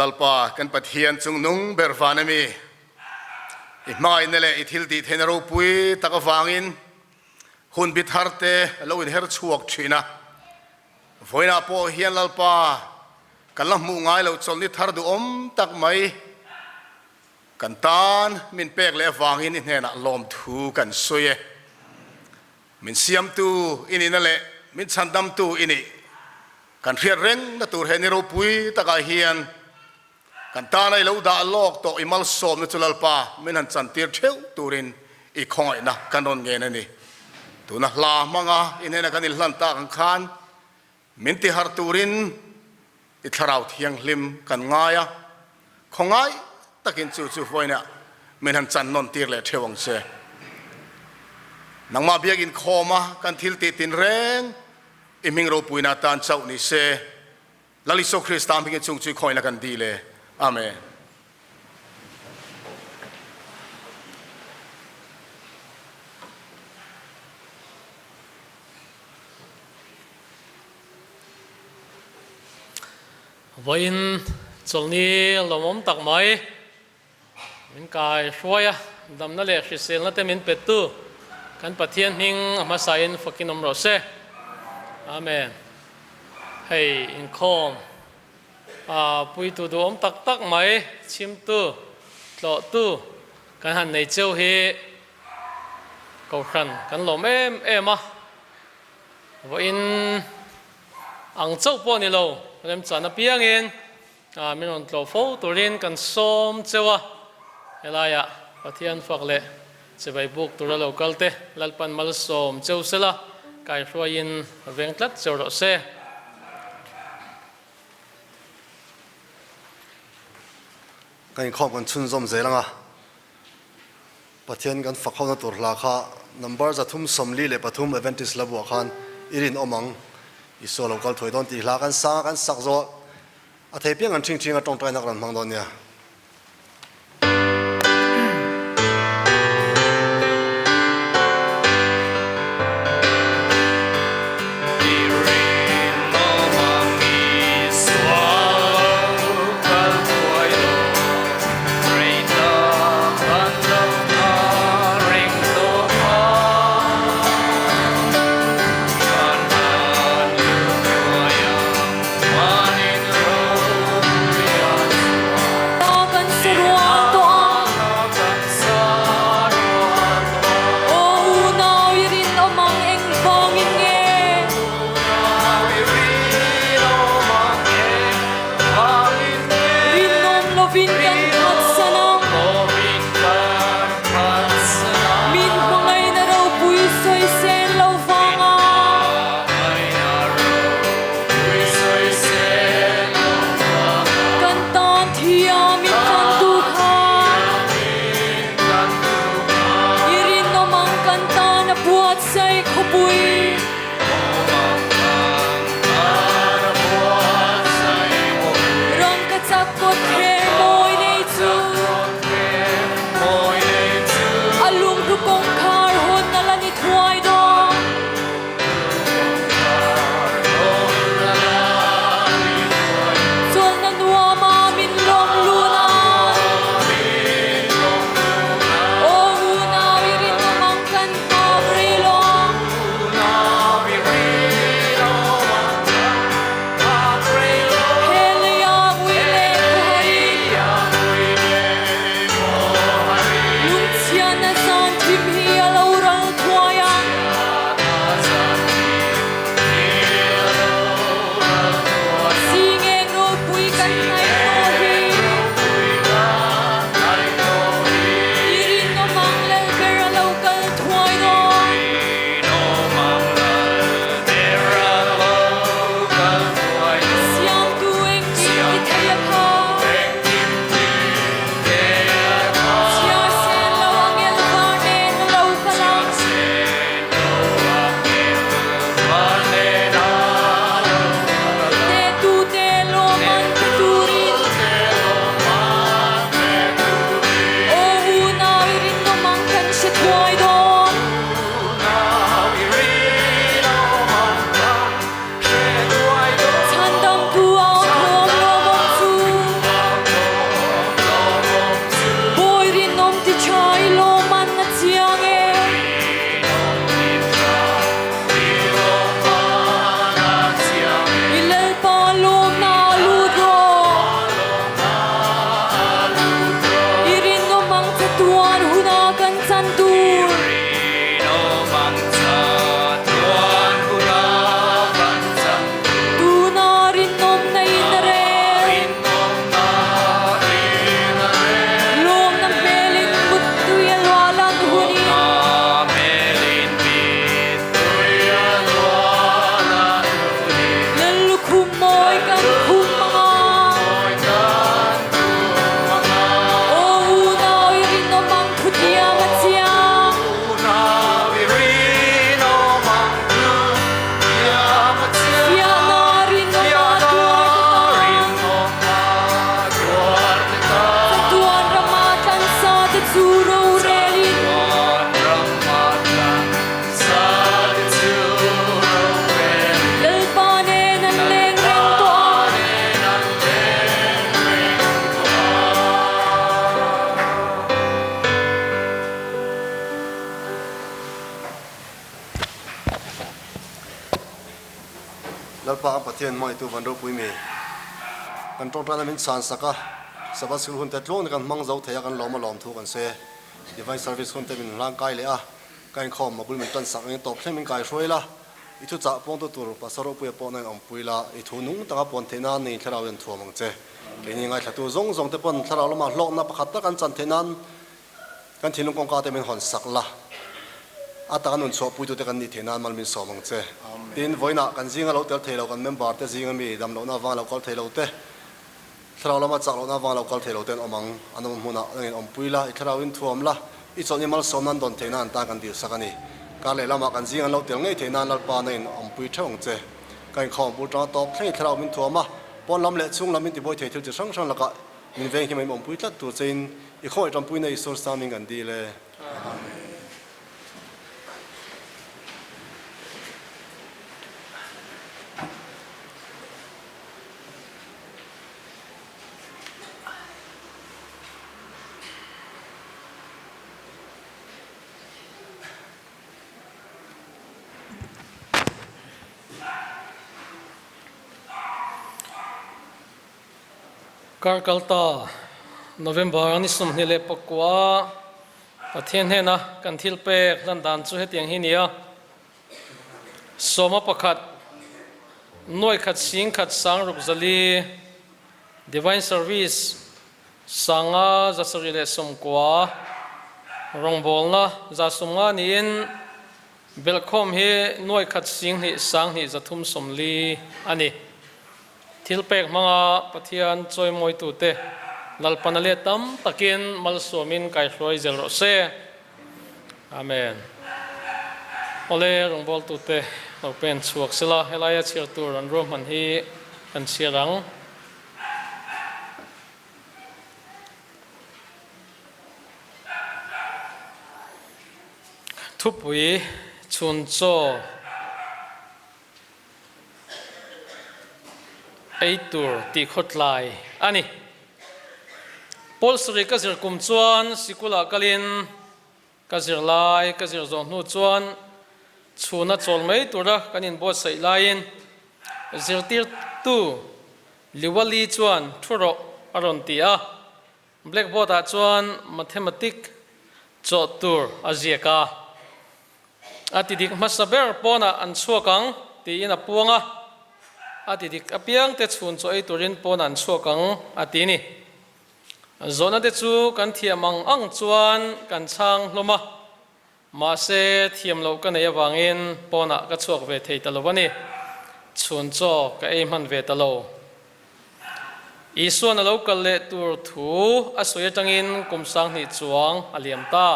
Lalpa kan Pathian chungnung ber van a mi, i hmangaihna leh i thil tih theihna ropui tak avangin hun bi thar te a lo inher chhuak thin a. Vawiinah pawh hian Lalpa kan la hmuh ngai loh chawlhni thar duhawm tak mai kan tan min pek leh avangin i hnenah lawmthu kan sawi e. Min siamtu i nihna leh min chhandamtu i nih kan hriat rengna tur he ni ropui takah hian kan tana i lo dah lawk tawh i malsawmna chu Lalpa min han chantir theuh turin i khawngaihna kan rawn ngen a ni. Tuna hla hmanga i hnena kan inhlan tak ang khan min tiharh turin i thlarau thianghlim kan ngai a, khawngaih takin chu chu vawiinah min han chan nawn tir leh theuh ang che. Nangmah biak inkhawm a kan thil tih tinreng i hming ropuina atan chauh ni se, Lal Isua Krista hmingin chung chu i khawihna kan dil e. Amen. Vawiin chawlhni lawmawm tak mai min kai hruai a, damna leh hriselna te min pettu kan Pathian hming a hmasain fakin awm rawh se. Amen. Hei inkhawm a puitu duhawm tak tak mai chhimtu, tlawhtu kan han nei cheu hi Kohhran kan lawm em em a. Vawiin ang chauh pawh ni lo, remchan apiangin min rawn tlawh fo turin kan sawm cheu a, helaiah Pathian fak leh chibai buk tura lo kal te Lalpan malsawm cheu sela, kaihruaiin veng tlat cheu rawh se. Kan inkhawm kan chhunzawm zel ang a. Pathian kan fak hona tur hla kha number 343 Adventist hla buah khan i rinawm ang, Isua lo kal thuai dawn tih hla kan sang a, kan sak zawh a thei piang kan ṭhing ṭhing a ṭawngṭainak kan hmang dawn nia. Rinawm lovin kan phatsan a. Min hmangaihna ropui sawisel lo vang a. Kan tan thiam in kan tu kha. I rinawm ang kan tan a buatsaih khawpui. Rangka chak kawt kher mawi nei chu A lunghlu kawngkhar hawn a la ni thuai dawn. Chawlhna nuama min lawm lun a. Aw unau i rinawm ang kan nghak rei lawng. He leia ui leh khuaharin lungchhiatna zan thim hi a lo ral thuai a. Zingeng ropui kan hnaih tawh hi. I rinawm ang lel ber a lo kal thuai dawn. Siamtu engkim ti thei a kha. Chhiar sen lo angel var nen a lo kal a. Hnetute lawm an pe turin. Aw unau i rinawm ang kan hre thuai dawn. Chhandamtu au thawm lawmawm chu. Lalpa kan Pathian hmangaihtu van ropui mi kan tawngtaina min chhan sak a, Sabbath School hun te tluang te kan hmang zo thei a, kan lawm a lawm thu kan sawi e. Divine Service hun te min hlang kai leh a, ka inkhawm a bul min tan sak angin tawp thleng min kai hruai la, i thu chah puangtu tur Pastor Ropuia pawh na in awmpui la, i thu nung taka puan theih nan nei thlarau in thuam ang che. Keini ngaithlatu zawng zawng te pawn thlarau lamah hlawkna pakhat tak an chan theih nan Kan thinlung kawngka te min hawn sak la, a taka nun chhuah puitute kan nih theih nan mal min sawm ang che. Tin, vawiinah kan zinga lo tel thei lo kan member te zinga mi damlohna avanga lo kal thei lo te, thlarau lama chak lohna avanga lo kal thei lo te an awm ang. An awm hmunah nangin awmpui la, i thlarauin thuam la, i chawlhni malsawm nan dawn theih nan an tan kan dil sak a ni. Kar leh lamah kan zing an lo tel ngei theih nan Lalpa nangin awmpui theuh ang che. Ka inkhawm bul tanga tawp thleng i thlarau min thuam a, pawn lam leh chhung lam min tibuai thei thil chi hrang hrang lakah Min veng hi mai awmpui tlat tur chein i khawngaih tanpuina i source tamin kan dil e. Amen. Kar kalta November ni 29 Pathian hnena kan thil pek hlan dan chu hetiang hi nia. Sawma pakhat nuai khat sing khat sang ruk zali Divine Service sanga 790 rawngbawlna 150 niin belhkhawm hi nuai khat sing hnih sang hnih 340 a ni. Thil pek hmanga Pathian chawimawitute Lalpana leh tam takin malsawmin kaihruai zel rawh se. Amen. Awle rawngbawltute lo pen chhuak sela, helaia chhiar tur an ruahman hi kan chhiar ang. Thupui chhun chaw. Ei tur tih khawtlai a ni. Paul sarih ka zir kum chuan sikulah kalin ka zir lai ka zir zawh hnu chuan chhuna chawl mai tura kan inbuatsaih laiin zirtirtu Liwali chuan thu rawh a rawn ti a. Blackboard ah chuan mathematic chawh tur a ziak a. A ti dik hmasa ber pawnah an chhuak ang tiin a puang a, a ti dik apiang te chhun chaw ei turin pawnah an chhuak ang a ti ni. Zawhna te chu kan thiam ang ang chuan kan chhang hlawm a, mahse thiam loh ka nei avangin pawnah ka chhuak ve thei ta lo a ni. Chhun chaw ka ei hman ve ta lo. Isuan a lo kal leh tur thu a sawi atangin kum 2000 chuang a liam ta.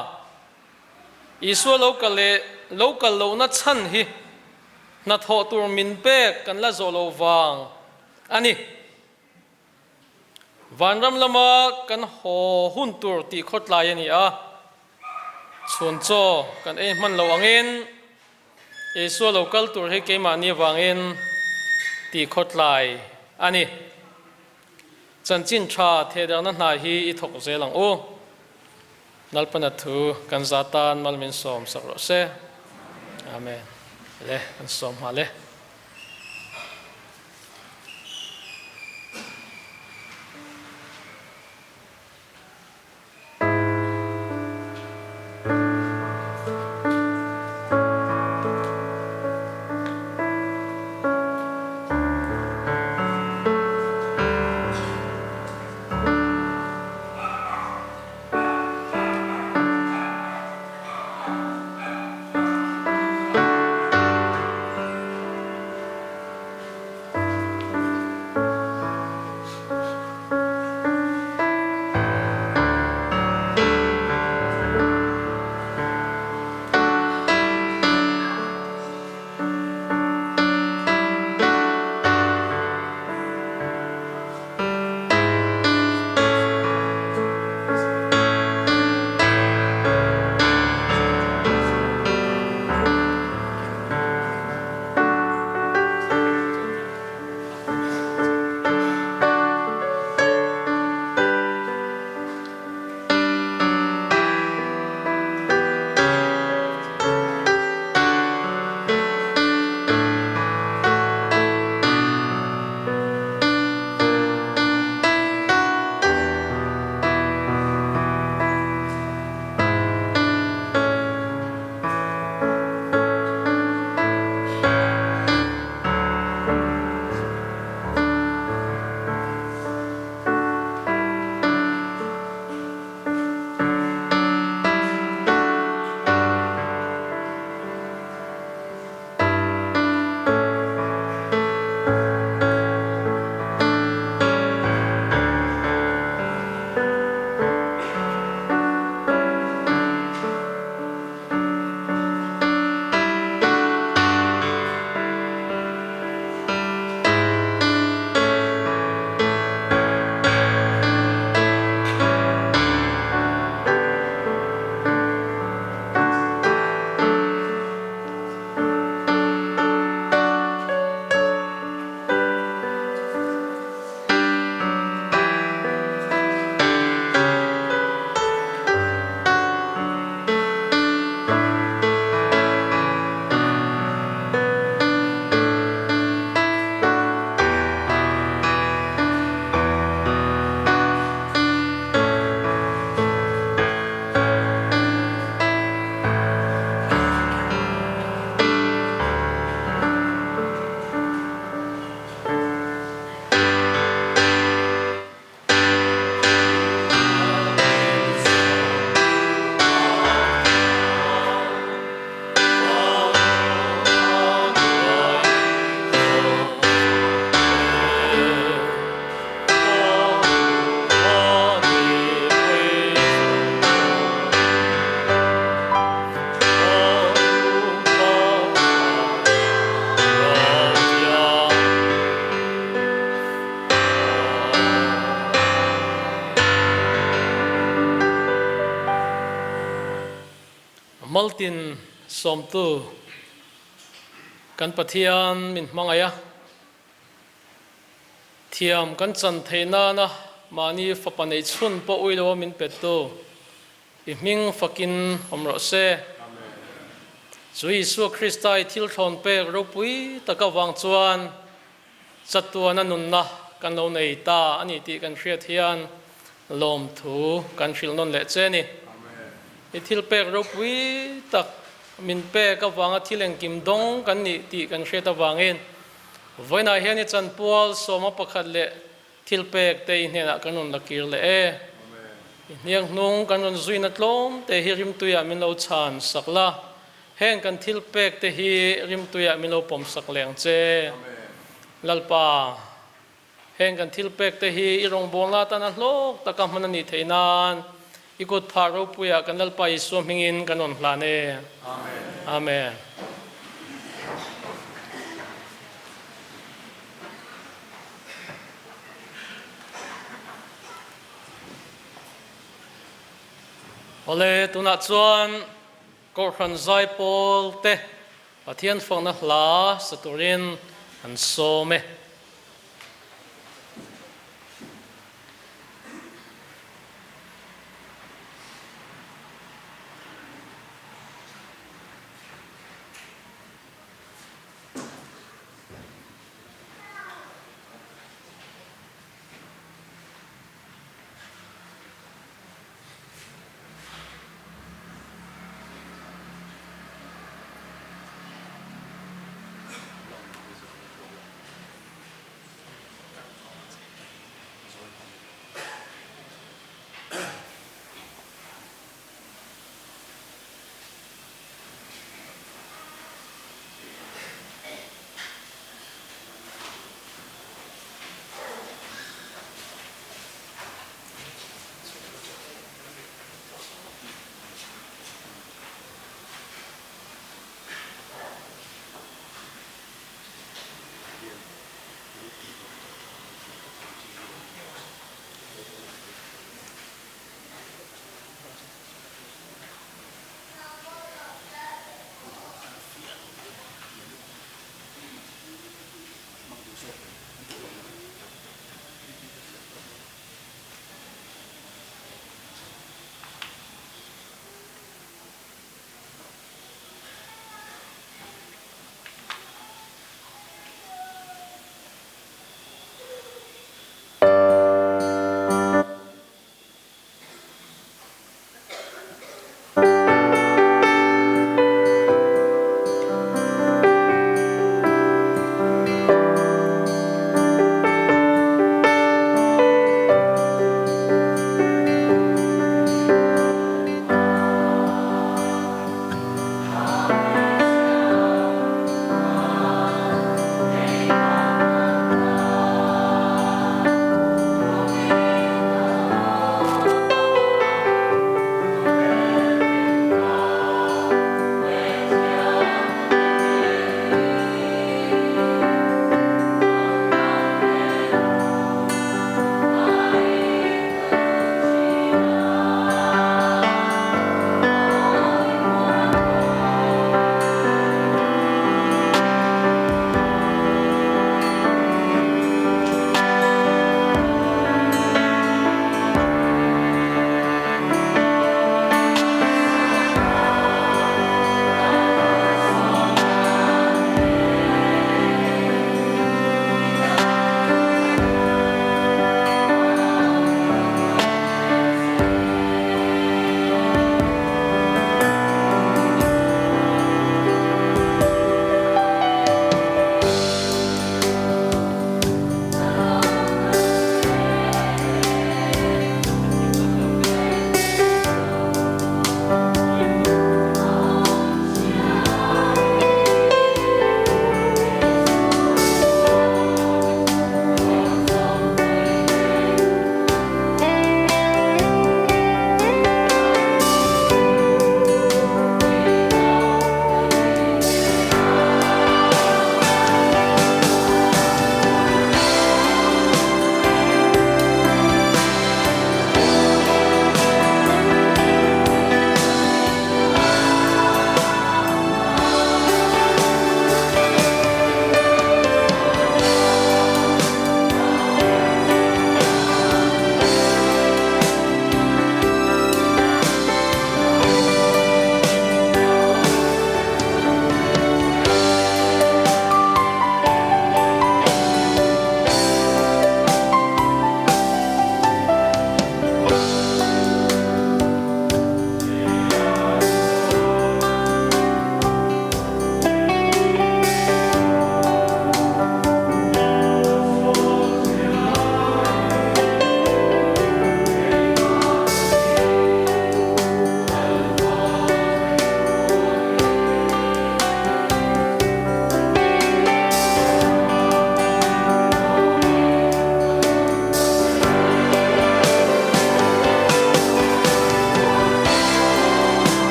Isua lo kal leh lo kal lohna chhan hi hnathawh tur min pek kan la zawh lo vang a ni. Vanram lama kan haw hun tur tih khawtlai a ni a, chhun chaw kan ei hman lo angin Isua lo kal tur hi keimahni avangin tih khawtlai a ni. Chanchin tha thehdarhna hna hi i thawk zel ang u. Lalpana thu kan za tan mal min sawm sak rawh se. Amen. Le kan sawm nghal e. Maltin sawmtu kan Pathian min hmangaih a, thiam kan chan theih nana mahni fapa neih chhun pawh ui loa min pettu i hming fakin awm rawh se. Chu Isua Krista i thil thlawn pek ropui tak avang chuan chatuana nunna kan lo nei ta a ni tih kan hriat hian lawmthu kan hrilh nawn leh che a ni. I thil pek ropui tak min pek avanga thil engkim dawng kan nih tih kan hriat avangin vawiinah hian i chanpual sawma pakhat leh thil pek te i hnenah kan rawn la kir leh e. I hniang hnung kan rawn zuina tlawm te hi rimtuiah min lo chhan sak la. Heng kan thil pek te hi rimtuiah min lo pawm sak leh ang che. Lalpa, heng kan thil pek te hi i rawngbawlna atana hlawk taka hman a nih theih nan i kut phah ropuiah kan Lalpa Isua hmingin kan rawn hlan e. Amen. Awle, tunah chuan Kohhran zaipawl te Pathian fakna hla sa turin an sawm e.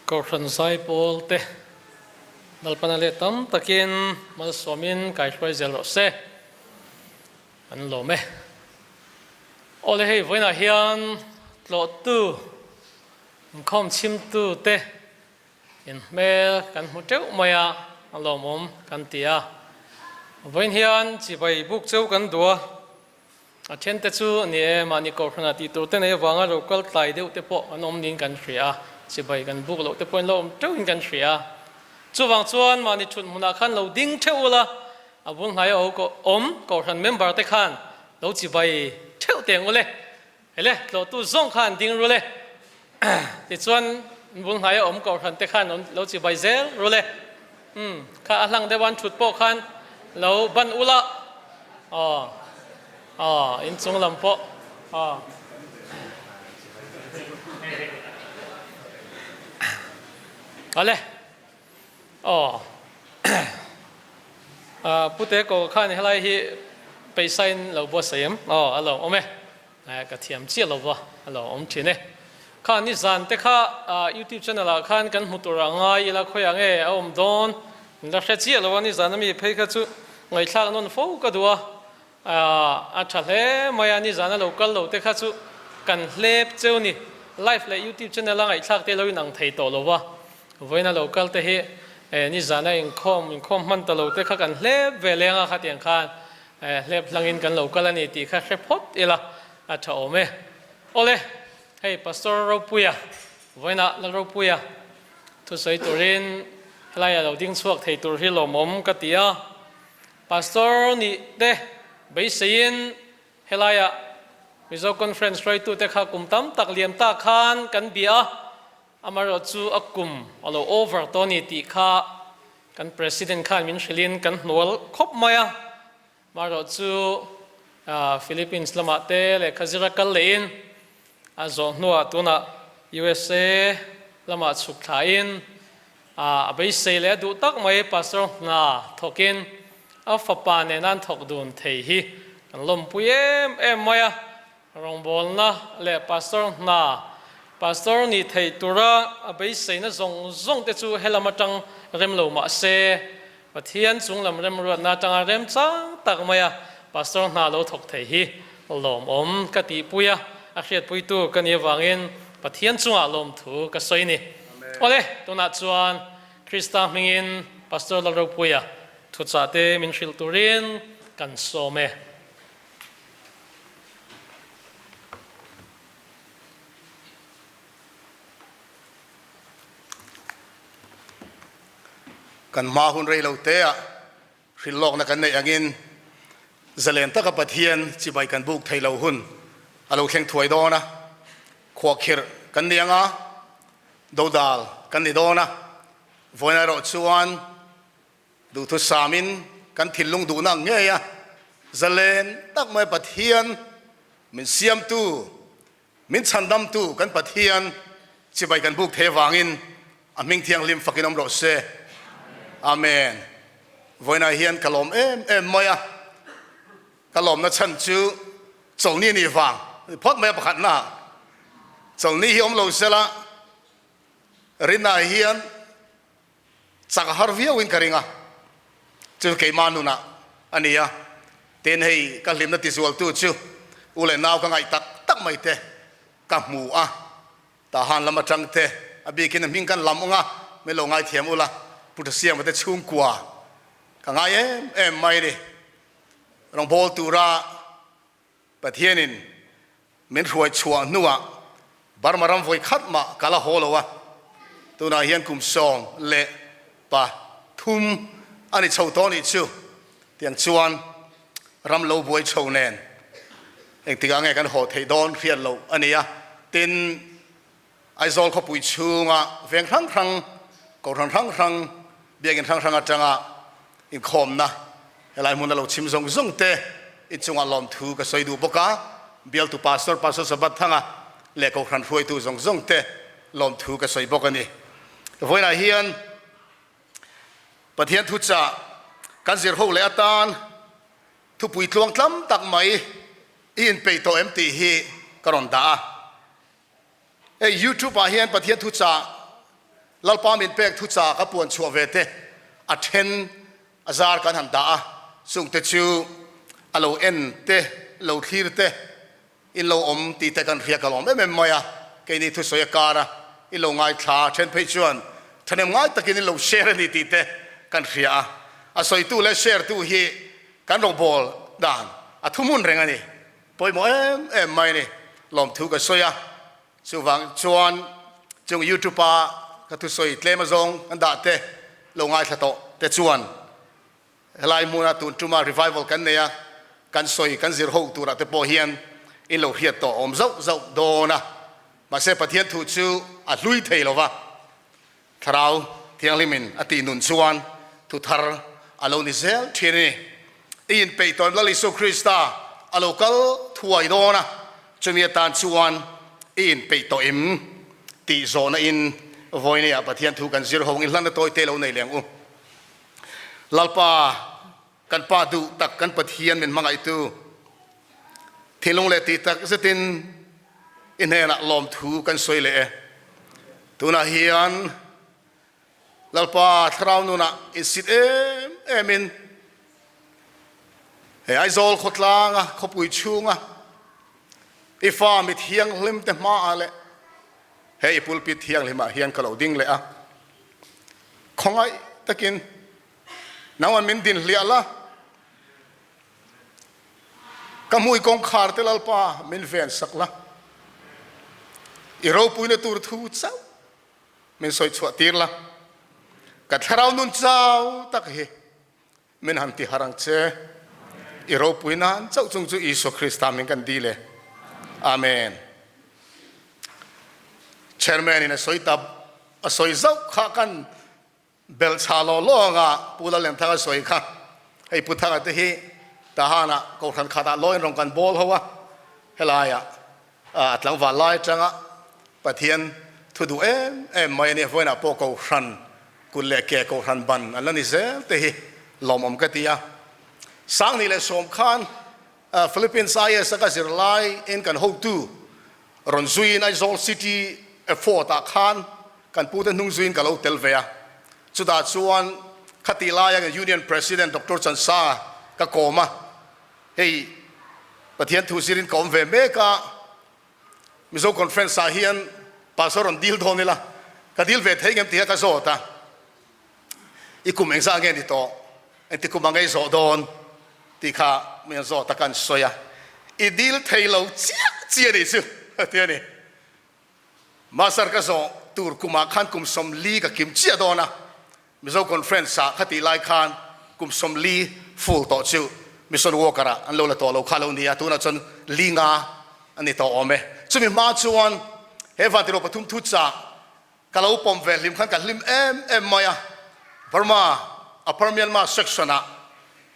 Kohhran zaipawl te Lalpana leh tam takin malsawmin kaihruai zel rawh se. An lawm e. Awle hei vawiinah hian tlawhtu, inkhawm chhimtu te inhmel kan hmu teuh mai a, a lawmawm kan ti a. Vawiin hian chibai buk cheu kan duh a, a then te chu ni e, mahni kohhranah tih tur te nei avanga lo kal tlai deuh te pawh an awm niin kan hria a, chibai kan buk loh te pawhin lo awm teuhin kan hria a. Chuvang chuan mahni thut hmunah khan lo ding theuh ula, A bul hnai a awm Kohhran member te khan lo chibai theuh teh ang ule. Hele, tlawhtu zawng khan ding rul e. Tichuan bul hnai a awm Kohhran te khan lo chibai zel rul e. Umm, kha a hlang deuh an thut pawh khan lo ban ula. Aw, aw, inchung lam pawh, aw. Awle. Aw. Pute ko khan helai hi peisain lo buatsaih em? Aw, a lo awm e. Ka thiam chiah lo va, a lo awm thin e. Kha nizan te kha YouTube channel ah khan kan hmu tur a ngai ila khawiah nge a awm dawn? La hre chiah lo a, nizan ami phei kha chu ngaihthlak nawn fo ka duh a. A tha hle mai a, nizan a lo kal lo te kha chu kan hlep cheu ni. Live leh YouTube channel a ngaihthlak te lo inang thei tawh lo va, vawiin a lo kal te hi nizan a inkhawm inkhawm hman ta lo te kha kan hlep ve leng a, khatiang khan hlep hlangin kan lo kal a ni tih kha hre phawt ila a tha awm e. Awle, hei Pastor Ropuia, vawiinah Lalropuia thusawi turin helaiah lo ding chhuak thei tur hi lawmawm ka ti a. Pastor nih te beiseiin helaiah Mizo Conference hruaitute kha kum tam tak liam ta khan kan bia a, amaherawh chu a kum a lo over tawh a ni tih kha kan President khan min hrilhin kan hnual khawp mai a, amaherawh chu Philippines lamah te lehkha zira kal lehin a zawh hnuah tunah USA lamah chhuk thlain A beisei leh a duh tak mai Pastor hna thawkin a fapa nena an thawk dun thei hi kan lawmpui em em mai a, rawngbawlna leh Pastor hna Pastor nih theih tura a beiseina zawng zawng te chu helam atang rem lo mah se Pathian chunglam remruatna atanga remchang tak maia Pastor hna lo thawk thei hi lawmawm ka tihpui a, a hriatpuitu ka nih avangin Pathian chungah lawmthu ka sawi ni. Awle, tunah chuan Krista hmingin Pastor Lalropuia thuchah te min hrilh turin kan sawm e. Kan hma hun rei lo te ah hrilh lawkna kan neih angin zalen taka Pathian chibai kan buk thei lo hun a lo thleng thuai dawn a, khuahkhirh kan ni anga dodal kan ni dawn a, vawiin erawh chuan Duhthusamin kan thinlung duhna ang ngei a, zalen tak mai Pathian min siamtu, min chhandamtu kan Pathian chibai kan buk thei avangin a hming thianghlim fakin awm rawh se. Amen. Vawiinah hian ka lawm em em mai a, ka lawmna chhan chu chawlhni a nih vang phawt mai a pakhatna ah. Chawlhni hi awm lo sela rinah hian Chak a har viau in ka ring a, chu keimah nunah a ni a, tin hei ka hlimna tizualtu chu u leh nau ka ngaih tak tak mai te ka hmu a, Tahan lam atang te a bikin a hming kan lam ung a, min lo ngaithiam ula, Pu Thasiama te chhungkua ka ngai em em mai a ni, rawngbawl tura Pathianin min hruai chhuah hnuah Burma ram vawi khat mah ka la haw lo a, tunah hian kum 13 a ni chho tawh nih chu. Tiang chuan ram lo buai chho nen engtikah nge kan haw theih dawn hriat loh a ni a, tin Aizawl khawpui chhunga veng hrang hrang, kohhran hrang hrang, biakinn hrang hrang atanga inkhawmna helai hmuna lo chim zawng zawng te inchungah lawmthu ka sawi duh bawk a, bialtu Pastor Pastor Sabbath Thanga leh kohhran hruaitu zawng zawng te lawmthu ka sawi bawk a ni. Vawiinah hian Pathian thuchah kan zir ho leh atan thupui tluang tlam tak mai i inpeih tawh em tih hi ka rawn dah a. Hei YouTube ah hian Pathian thuchah. Lalpa min pek thuchah ka puan chhuah ve te a then a zar kan han dah a, chungte chu a lo en te, lo thlir te, in lo awm tih te kan hria ka lawm em em mai a, keini thusawi a kar a, in lo ngaithla a, then phei chuan thahnem ngai takin in lo share a ni tih te kan hria a, a sawitu leh share tu hi kan rawngbawl dan a thuhmun reng a ni, pawimawh em em mai a ni, lawmthu ka sawi a. Chuvang chuan chung YouTube a ka thusawi tlem azawng kan dah te lo ngaithla tawh te chuan helai hmuna tun tuma revival kan nei a, kan sawi kan zir ho turah te pawh hian in lo hriat tawh awm zauh zauh dawn a, mahse Pathian thu chu a hlui thei lo va, Thlarau Thianghlimin a tih nun chuan thu thar a lo ni zel thin a ni. I inpeih tawn Lal Isu Krista a lo kal thuai dawn a, chumi atan chuan i inpeih tawh em tih zawhna in vawineah Pathian thu kan zir ho ang inhlanna tawi te lo nei leng u. Lalpa kan Pa duh tak kan Pathian min hmangaihtu thinlung leh tih tak zetin i hnenah lawmthu kan sawi leh e. Tunah hian Lalpa Thlarau nunah insit em emin he Aizawl khawtlanga khawpui chhunga i fa mi thianghlim te hmaah leh he i pulpit thianghlimah hian ka lo ding leh a. Khawngaih takin nangman min din hliah la. Ka hmui kawngkhar te Lalpa min ven sak la, i ropuina tur thu chauh min sawi chhuah tir la, ka thlarau nun chau tak hi min han ti har ang che, i ropui nan chauh chung chu Isua Krista min kan dil e. Amen. Chairman in a sawi ta a sawi zauh kha kan Belhchhah law law anga Pu Lalengthanga sawi kha hei Pu Thanga te hi Tahanah Kohhran khatah lawiin rawn kan bawl ho a, helaiah a tlangval lai atanga Pathian thu duh em em mai a nia, vawiinah pawh Kohhran kut leh ke Kohhran ban an la ni zel te hi lawmawm ka ti a. 2010 khan Philippines IS a ka zir laiin kan hotu rawn zuiin Aizawl City Effort ah khan Kan pute hnung zuiin ka lo tel ve a, chutah chuan khatih laia kan Union President Doctor Chansanga ka kawm a, hei Pathian thu zirin ka awm ve mek a, Mizo Conference ah hian Pastor rawn dil dawn ila, ka dil ve thei ngem tih kha ka zawt a, i kum engzah nge ni tawh, engti kum ang nge i zawh dawn tih kha mi an zawt a, ka an sawi a, i dil thei lo chiah chiah a nih chu a ti a ni. Master ka zawh tur kumah khan kum 40 ka kim chiah dawn a, Mizo Conference ah khatih lai khan kum 40 full tawh chu Mission Worker ah an lo la tawh lo kha lo ni a, tunah chuan li nga a ni tawh awm e. Chumi hma chuan he Vantirho pathum thu chah ka lo pawm ve hlim khan ka hlim em em mai a, Burma Upper Myanmar Section ah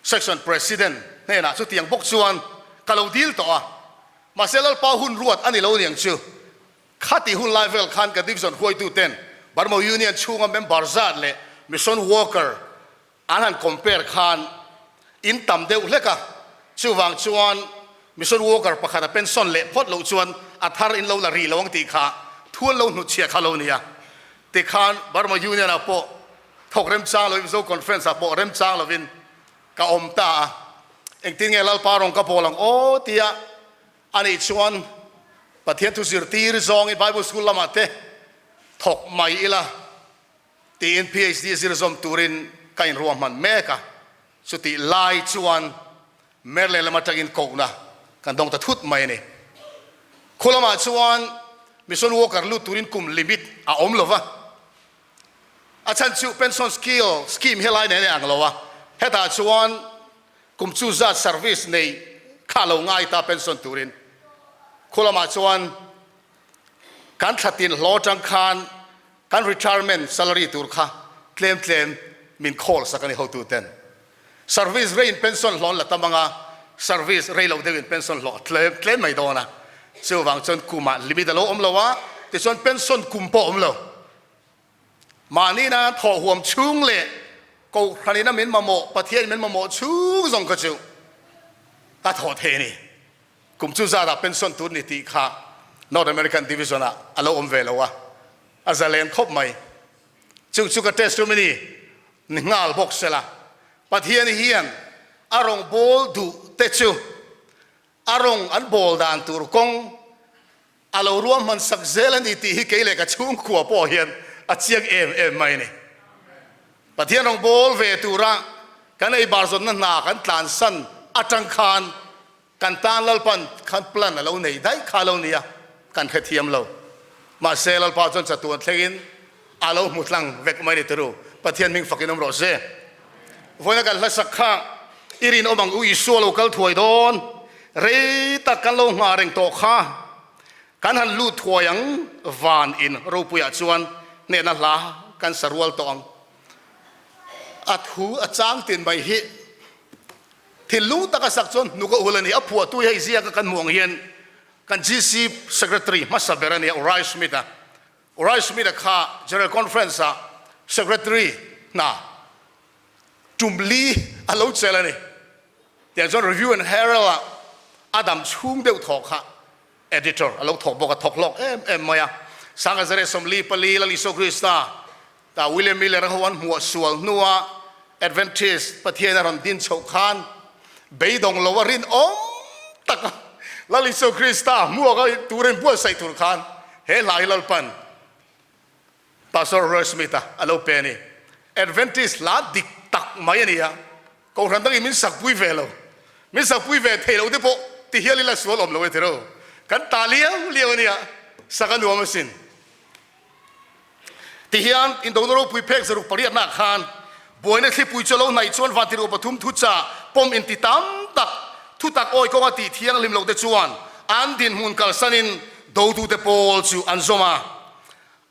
Section President hnenah chutiang bawk chuan ka lo dil tawh a, Mahse Lalpa hun ruat a ni lo niang chu. Khati hun lai vel khan ka division hruaitu ten Burma Union chhunga member zat leh mission worker an han compare khan in tam deuh hlek a, chuvang chuan mission worker pakhat a pension leh phawt loh chuan a thar in lo la rih lo ang tih kha thu an lo hnutchhiah kha lo nia. Tikhan Burma Union ah pawh thawk remchang lovin Mizo Conference ah pawh remchang lovin Ka awm ta a, engtin nge Lalpa rawn ka bawl ang aw tia a nih chuan Pathian thu zirtir zawngin Bible School lamah te thawk mai ila tiin PhD zir zawm turin ka inruahman mek a, chutih lai chuan Merle lam atangin kohna kan dawng ta thut mai a ni. Khu lamah chuan Mission Worker lut turin kum limit a awm lova, A chhan chu pension skill scheme helai nen a ang lo a, hetah chuan kum chu zat service nei kha lo ngai ta pension turin. Khu lamah chuan kan thla tin hlaw atang khan kan retirement salary tur kha tlem tlem min call sak a ni hotu ten. Service rei in pension hlawh an la tam anga, service rei lo deuh in pension hlawh tlem tlem mai dawn a. Chuvang chuan kumah limit a lo awm lo a, tichuan pension kum pawh a awm lo. Mahni nan thawh huam chhung leh Kohhran in a min mamawh, Pathian in min mamawh chhung zawng kha chu ka thawh thei a ni. Kum chu zat ah pension tur ni tih kha North American Division ah a lo awm ve lo a, a zalen khawp mai. Chu chu ka testimony ni nghal bawk sela. Pathian hian a rawngbâwl duh te chu a rawng an bâwl dan tur kawng a lo ruahman sak zel a ni tih hi kei leh ka chhungkua pawh hian a chiang em em mai a ni. Pathian rawngbâwl ve tura kan ei bar zawnna hna kan tlansan atang khan Kan tan Lalpan khan plan a lo nei daih kha lo nia, kan hrethiam lo. Mahse Lalpa chuan chatuan thlengin a lo hmu tlang vek mai ni turu. Pathian hming fakin awm rawh se. Vawiina kan hlasak kha i rinawm ang u Isua lo kal thuai dawn, rei tak kan lo nghah reng tawh kha. Kan han lut thuai ang van in ropuiah chuan hnehna hla kan sa rual tawh ang. A thu a chang tin mai hi. Thinlung taka sak chuan hnuk a ul a ni. A phuahtu hi hei ziaka kan hmuh ang hian kan GC Secretary hmasa ber a ni a, Uriah Smith-a. Uriah Smith-a kha General Conference-ah Secretary hna tum li a lo chelh a ni. Tiang chuan Review and Herald-ah a dam chhung deuh thawh kha Editor a lo thawk bawk a, thawk hlawk em em mai a. Sangha Zare 44 Lal Isua Krista ta William Miller ho an hmuah sual hnua Adventist Pathian a rawn din chhoh khan beidawng lo a rinawm tak a Lal Isua Krista hmuak a tur in buatsaih tur khan he hla hi Lalpan Pastor Roy Smith-a a lo pe a ni. Adventist hla dik tak mai a ni a, Kohhran dangin min sakpui ve lo, min sakpui ve thei lo te pawh ti hial ila sual awm lo e tiraw. Kan ta liau liau a nia, sak a nuam asin. Ti hian Indona ropui phek 800 nak khan buaina thlipui chu a lo hnaih chuan Vantirhkoh pathum thu chah pawm inti tam tak thutak awi kawnga tih thianghlim lo te chuan an dinhmun kalsanin dotute pawl chu an zawm a.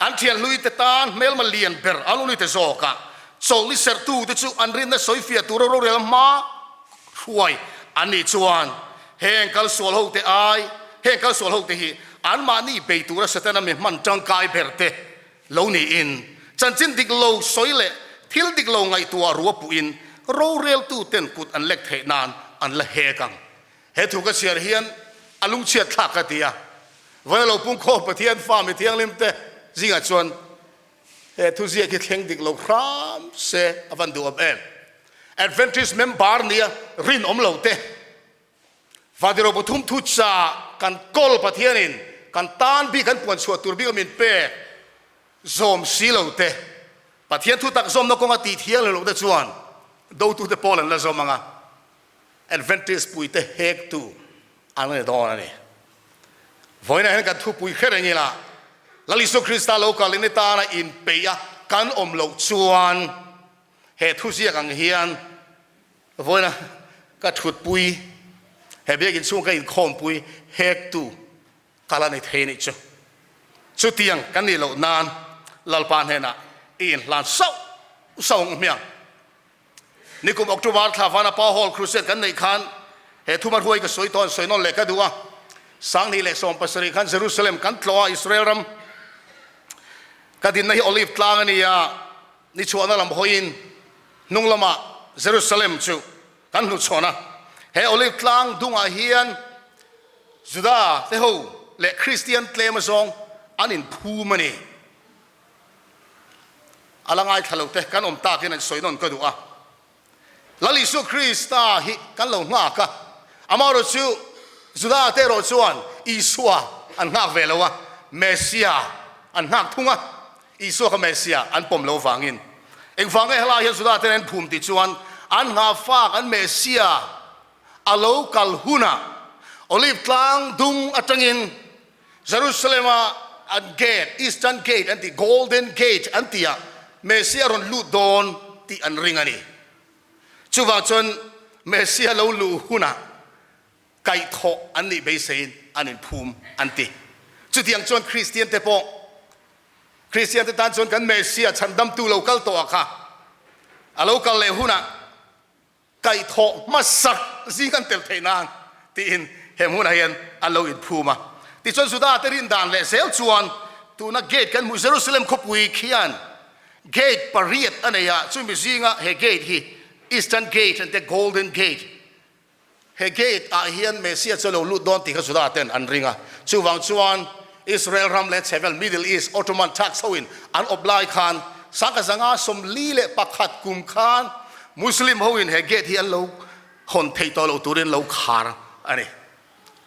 An thianhlui te tan hmelma lian ber an uni te zawk a, chawlhni serhtu te chu an rinna sawifiah tura rorel hma hruai an nih chuan heng kalsual ho te ai heng kalsual ho te hi anmahni bei tura Setana mi hman tangkai ber te lo niin chanchin dik lo sawi leh thil dik lo ngaihtuah rua puhin roreltu ten kut an lek theih nan an la hek ang. He thu ka chhiar hian a lungchhiat thlak ka ti a, Vawiin lo pungkhawm Pathian fa mi thianghlim te zingah chuan he thu ziak hi thleng dik lo hram se a van duh awm em. Adventist member nia rinawm lo te Vadiroh pathum thu cha kan kawl Pathianin kan tan bik an puan chhuah tur bik a min pek zawm si lo te Pathian thu tak zawmna kawnga tih thianghlim lo te chuan dotute pawl an la zawm ang a. Adventist puite hektu an ni dawn a ni. Vawiinah hian kan thupui hre reng ila, Lal Isua Krista lo kal in atana inpeih a kan awm loh chuan he thuziak ang hian vawiina ka thutpui, he biakin chhung ka inkhawmpui hektu ka la ni thei anih chu. Chutiang kan nih loh nan Lalpa hnenah i inhlan sauh sauh ang hmiang. Nikum October thla vana Pa Hall Crusade kan neih khan he thuma hruai ka sawi tawh an sawi nawn leh ka duh a. 2017 khan Jerusalem kan tlawh a, Israel ram ka dinna hi Olive tlang a ni a, ni chhuahna lam hawiin hnung lamah Jerusalem chu kan hnuchhawn a. He Olive tlang dungah hian Juda te ho leh Kristian tlem azawng an inphum a ni. A la ngaithla lo te kan awm takin an sawi nawn ka duh a. Lal Isua Krista hi kan lo nghak a, amaherawh chu Juda te erawh chuan Isua an nghak ve lo a, Messia an nghak thung a, Isua kha Messia an pawm lo vangin. Engvang nge helai hian Juda ten an phum tih chuan an nghahfak an Messia a lo kal hunah Olive tlang dung atangin Jerusalem-a an gate, Eastern Gate an tih, Golden Gate an tih ah Messiah a rawn lut dawn tih an ring a ni. Chuvang chuan Messiah lo luh hunah kaihthawh an nih beiseiin an inphum an ti. Chutiang chuan Kristian te pawh, Kristian te tan chuan kan Messiah chhandamtu lo kal tawh ah kha a lo kal leh hunah, Kaihthawh hmasak zing an tel theih nan tiin he hmunah hian an lo inphum a. Tichuan Juda te rin dan leh zel chuan tuna gate kan hmuh Jerusalem khawpui khian gate pariat a nei a, chumi zinga he gate hi Eastern Gate an tia Golden Gate. He gate ah hian Messiah chu a lo lut dawn tih kha Juda ten an ring a. Chuvang chuan Israel ram leh chhevel Middle East Ottoman Turks hoin an awp lai khan. 1541 kum khan Muslim hoin he gate hi an lo hawn theih tawh loh turin lo khar a ni.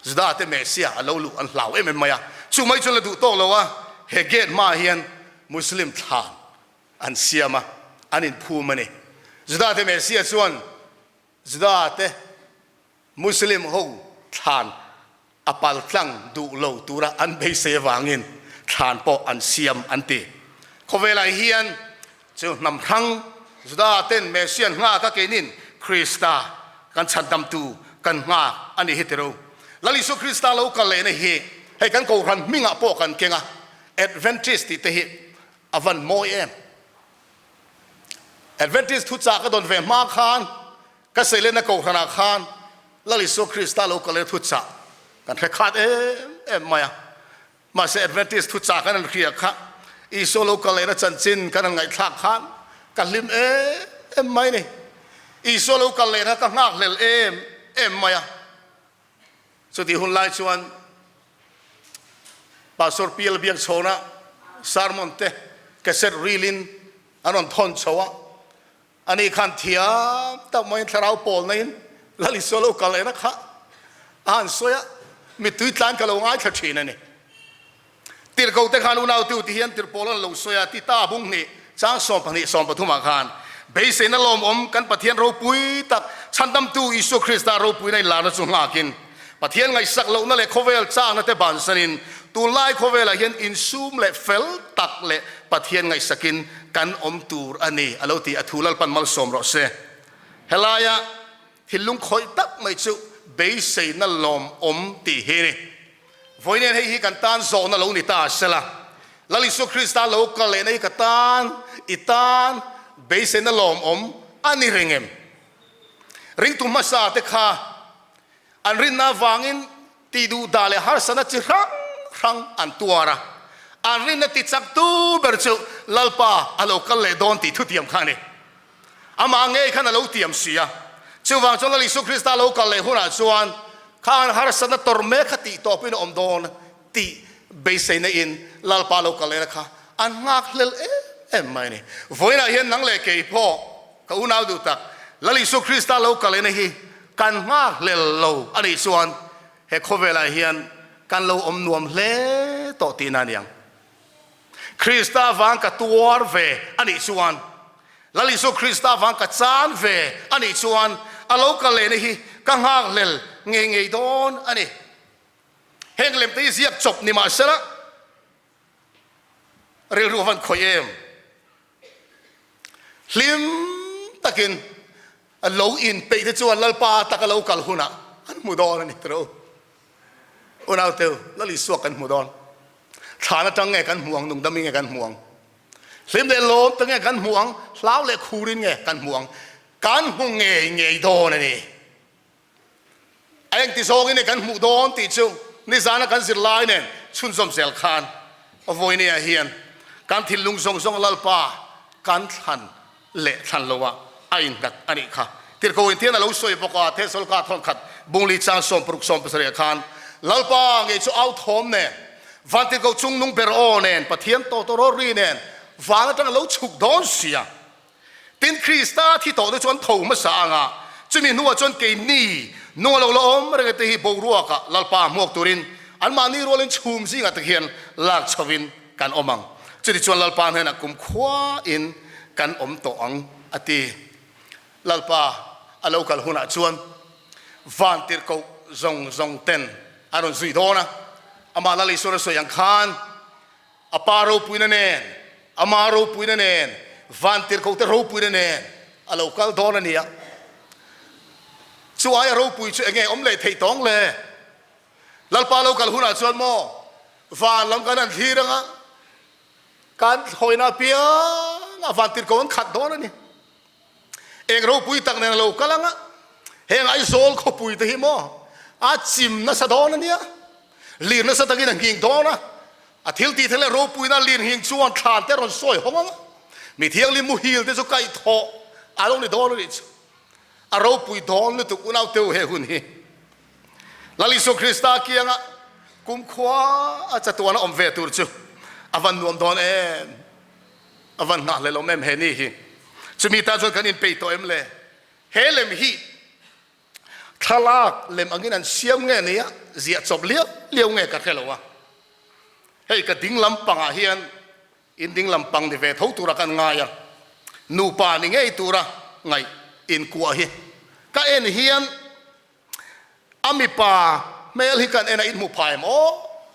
Juda te Messiah a lo luh an hlau em em mai a, chu mai chuan la duh tawk lo a, he gate hmaah hian Muslim thlan an siam a, an inphum a ni. Juda te Messiah chuan Juda te Muslim ho thlan a pal tlang duh lo tura an beisei avangin thlan pawh an siam an ti. Khawvelah hian chu hnam hrang Juda ten Messiah an nghak a, keinin Krista kan chhandamtu kan nghak a nih hi tiro. Lal Isua Krista lo kal lehna hi hei kan Kohhran hmingah pawh kan keng a, Adventist tih te hi a van mawi em. Adventist thuchah ka dawn ve hma khan Ka seilenna Kohhranah khan Lal Isua Krista lo kal e thuchah kan hre khat em em mai a. Mahse Adventist thuchah kan han hria kha Isua lo kal lehna chanchin kan han ngaihthlak khan ka hlim em em mai ni. Isua lo kal lehna ka nghakhlel em em mai a. Chutih hun lai chuan Pastor PL Biakchhawna sermon te cassette reel in an rawn thawn chho a. Ani khan thiam tak maiin thlarau pawl naiin Lal Isua lo kal ena kha a han sawi a, mittui tlan ka lo ngaithla thin a ni. Tirhko te khan unautu ti hian tirhpawl an lo sawi a, Tita bung hnih chang 12 13 ah khan beiseina lawmawm kan Pathian ropui tak chhandamtu Isua Krista ropuina inlarna chu nghakin Pathian ngaihsak lohna leh khawvel chakna te bansanin tunlai khawvelah hian insum leh fel tak leh Pathian ngaihsakin kan awm tur a ni a lo ti a thu Lalpan malsawm rawh se. Helaia thinlung khawih tak mai chu beiseina lawmawm tih hi a ni. Vawiin hei hi kan tan zawhna lo ni ta sela, Lal Isua Krista lo kal lehna hi ka tan, i tan beiseina lawmawm a ni reng em? Ringtu hmasa te kha an rinna avangin tih duh dah leh harsatna chi hrang hrang an tuar a, an rinna ti chak tu ber chu Lalpa a lo kal leh dawn tih thutiam kha a ni. Amah ngei khan a lo tiam si a, chuvang chuan Lal Isua Krista lo kal leh hunah chuan kha an harsatna tawrh mek kha tih tawpin a awm dawn tih beiseina in Lalpa lo kal lehna kha an nghakhlel em em mai a ni. Vawiinah hian nang leh kei pawh Ka unau duh tak, Lal Isua Krista lo kalena hi kan nghakhlel lo a nih chuan he khawvelah hian kan lo awm nuam hle tawh tihna a ni ang. Krista vang ka tuar ve a nih chuan, Lal Isua Krista vang ka chan ve a nih chuan a lo kal lehna hi ka nghakhlel ngei ngei dawn a ni. Heng lemte hi ziak chawp ni mahsela rilru a van khawih em? Hlim takin a lo inpeih te chuan Lalpa taka lo kal hunah an hmu dawn a ni tiro. Unauteu, Lal Isua kan hmu dawn. Thlan atang nge kan hmu ang, nungdam in nge kan hmu ang? Hlim leh lawm te nge kan hmu ang, hlau leh khurin nge kan hmu ang? Kan hmu ngei ngei dawn a ni. A engti zawngin nge kan hmuh dawn tih chu nizana kan zirlai nen chhunzawm zel khan vawinia hian kan thinlung zawng zawng Lalpa kan thlan leh thlan loah a innghat a nih kha. Tirhkoh intian a lo sawi bawk a, Thessalka thawnkhat bungli chang 60 17 khan Lalpa ngei chu au thawm nen, van tirhkoh chungnung ber aw nen, Pathian tawtawraw ri nen van atanga lo chhuk dawn sia. Tin, Krista thi tawhte chu an tho hmasa ang a, chumi hnuah chuan keini nunga lo la awm reng te hi boruakah Lalpa hmuak turin anmahni rualin chhum zingah te hian lak chhovin kan awm ang. Chutichuan Lalpa hnenah kumkhuain kan awm tawh ang, a ti. Lalpa a lo kal hunah chuan vantirhkoh zawng zawng ten an rawn zui dawn a, amah Lal Isuan a sawi ang khan, A pa ropuina nen, ama ropuina nen, vantirhkohte ropuina nen a lo kal dawn a nia. Chu aia ropui chu enge awm leh theih tawng le? Lalpa lo kal hunah chuan maw van lam kan han thlir anga kan hawina apiang a vantirhkoh an khat dawn a ni. Eng ropui tak nen a lo kal anga heng Aizawl khawpui te hi maw a chim nasa dawn a nia. Lir nasa takin a nghing dawn a, a thil tih theih leh ropuina lir nghing chuan thlan te rawn sawi hawng ang a, mi thianghlim muhil te chu kaih thawh a lo ni dawn a nih chu. A ropui dawn lutuk unau teu he hun hi. Lal Isua Krista kianga kumkhua a chatuan a awm ve tur chu a van nuam dawn em. A van nghahhlelh awm em he ni hi? Chumi tan chuan kan inpeih tawh em le? He lem hi thlalak lem angin an siam nge nia ziah chawp liau liau nge ka hre lo a. Hei ka ding lampangah hian in ding lampang ni ve tho tura kan ngai a, nupa ni ngei tura ngaih inkuah hi ka en hian A mipa hmel hi kan en a inhmu pha em aw?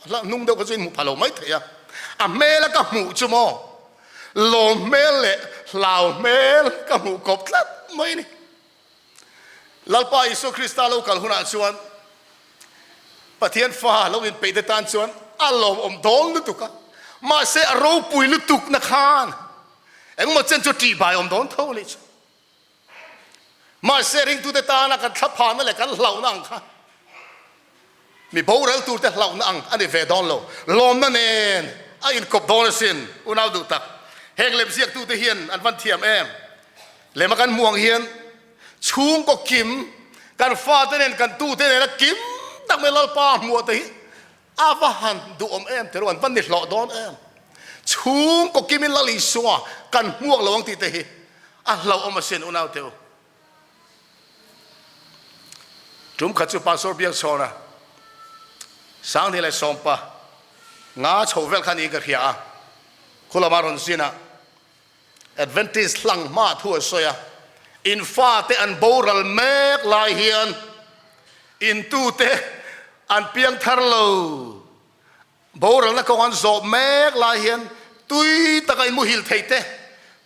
Hla hnung deuh kha chu inhmu pha lo mai thei a. A hmel a ka hmuh chu maw? Lawm hmel leh hlau hmel ka hmuh kawp tlat mai ni. Lalpa Isua Krista lo kal hunah chuan Pathian fa lo inpeih te tan chuan a lawmawm dawn lutuk a. Mahse a ropui lutuk na khan engemaw chen chu ṭihbai awm dawn tho a nih chu. Mahse ringtute tana kan thlaphahna leh kan hlauhna ang kha mi boral turte hlauhna ang a ni ve dawn lo. Lawmna nen a inkawp dawn asin. Unau duh tak, heng lemziaktute hian an van thiam em? Lema kan hmuh ang hian chhungkaw kim, kan fate nen kan tute nena kim tak mai Lalpa hmuah te hi A va han duhawm em teh ru, an va ni hlawh dawn em. Chhungkaw kimin Lal Isua kan hmuak lo ang tih te hi a hlauhawm asin unau teh u. Tum khat chu Pastor Biakchhawna Sanghni leh Sawmpa nga chho vel kha niin ka hria a, khulama rawn zin a Adventist hlang hma thu a sawi a, in fate an boral mek lai hian in tute an piang thar lo, boralna kawng an zawh mek lai hian tui taka in muhil thei te,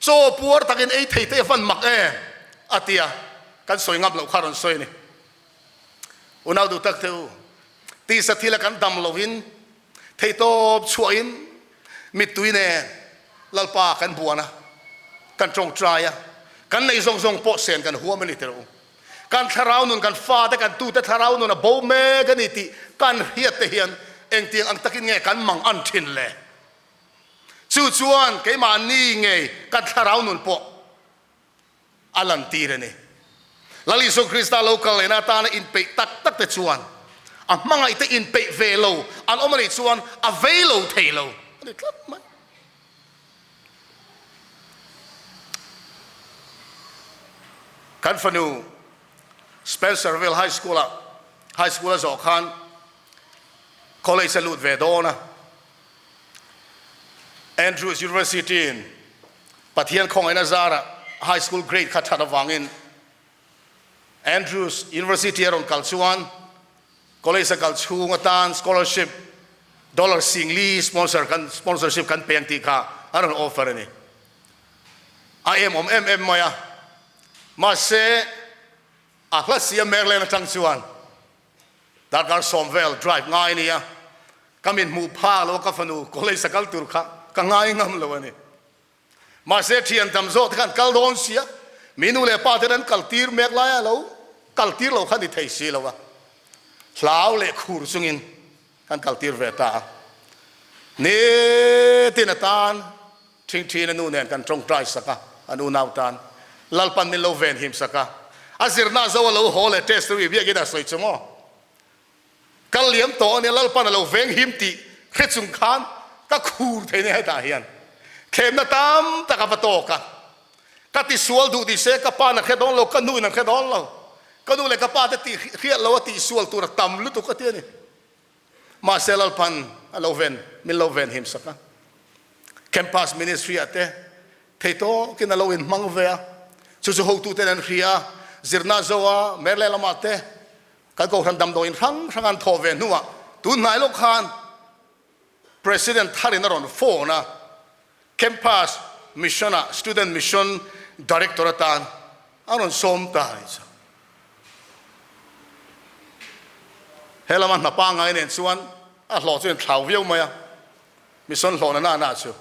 chaw puar takin ei thei te van mak em a ti a, kan sawi ngam loh kha rawn sawi a ni. Unau duh tak te u, tisa thila kan dam lohin Theihtawp chhuahin mittui nen Lalpa kan buan a, kan tawngtai a, kan neih zawng zawng pawh sen kan huam a ni teh u. Kan thlarau nun, kan fate, kan tute thlarau nun a bo mek a ni tih kan hriat te hian engtiang ang takin nge kan mang an thin le? Chu chuan keimahni ngei kan thlarau nun pawh a lantir a ni. Lal Isua Krista lo kal lehna atana inpeih tak tak te chuan a hmangaihte inpeih ve lo an awm a nih chuan a vei lo thei lo a ni tlat mai. Kan fanu Spencerville High School-ah High School a zawh khan college a lut ve dawn a. Andrews University-in Pathian khawngaihna zarah high school grade kha that avangin Andrews University a rawn kal chuan college a kal chhung atan scholarship dollar singli sponsor kan sponsorship kan peng tih kha a rawn offer a ni. A em awm em em mai a, mahse a hla siam Maryland atang chuan Darkar sawm vel drive ngai a nia, ka min hmuh phak lo a ka fanu college a kal tur kha ka ngai ngam lo a ni. Mahse thian tam zawk te khan kal dawn sia, mi nu leh pa ten an kal tir mek lai a lo kal tir lo kha ni thei si lo a, hlau leh khur chungin kan kal tir ve ta a. Nitin atan Ṭhingṭhin a nu nen kan ṭawngṭai sak a, an unau tan Lalpan min lo venhim sak a, a zirna zo a lo haw leh test ri biakin a sawi chu maw? Kal liam tawh a nia, Lalpan a lo venghim tih hre chung khan ka khur thei nia hetah hian thlemna tam tak a va tawk a, ka tisual duh tih se ka pa na hre dawn lo, ka nu in an hre dawn lo, ka nu leh ka pa te tih hriat lo a tihsual tur a tam lutuk a ti a ni. Mahse Lalpan a lo ven, min lo venhim sak a. Campus Ministry ah te thei tawkin a lo inhmang ve a, chu chu hotuten an hria a, zirna zo a, Merle lamah te kan Kohhran damdawiin hrang hrang an thawh ve hnuah tun hnai lawk khan President tharin a rawn phone a, Campus Mission ah Student Mission Director atan a rawn sawm ta a nih chu. He lama hna pangngai nen chuan a hlawh chu inthlau viau mai a, Mission hlawhna na na chu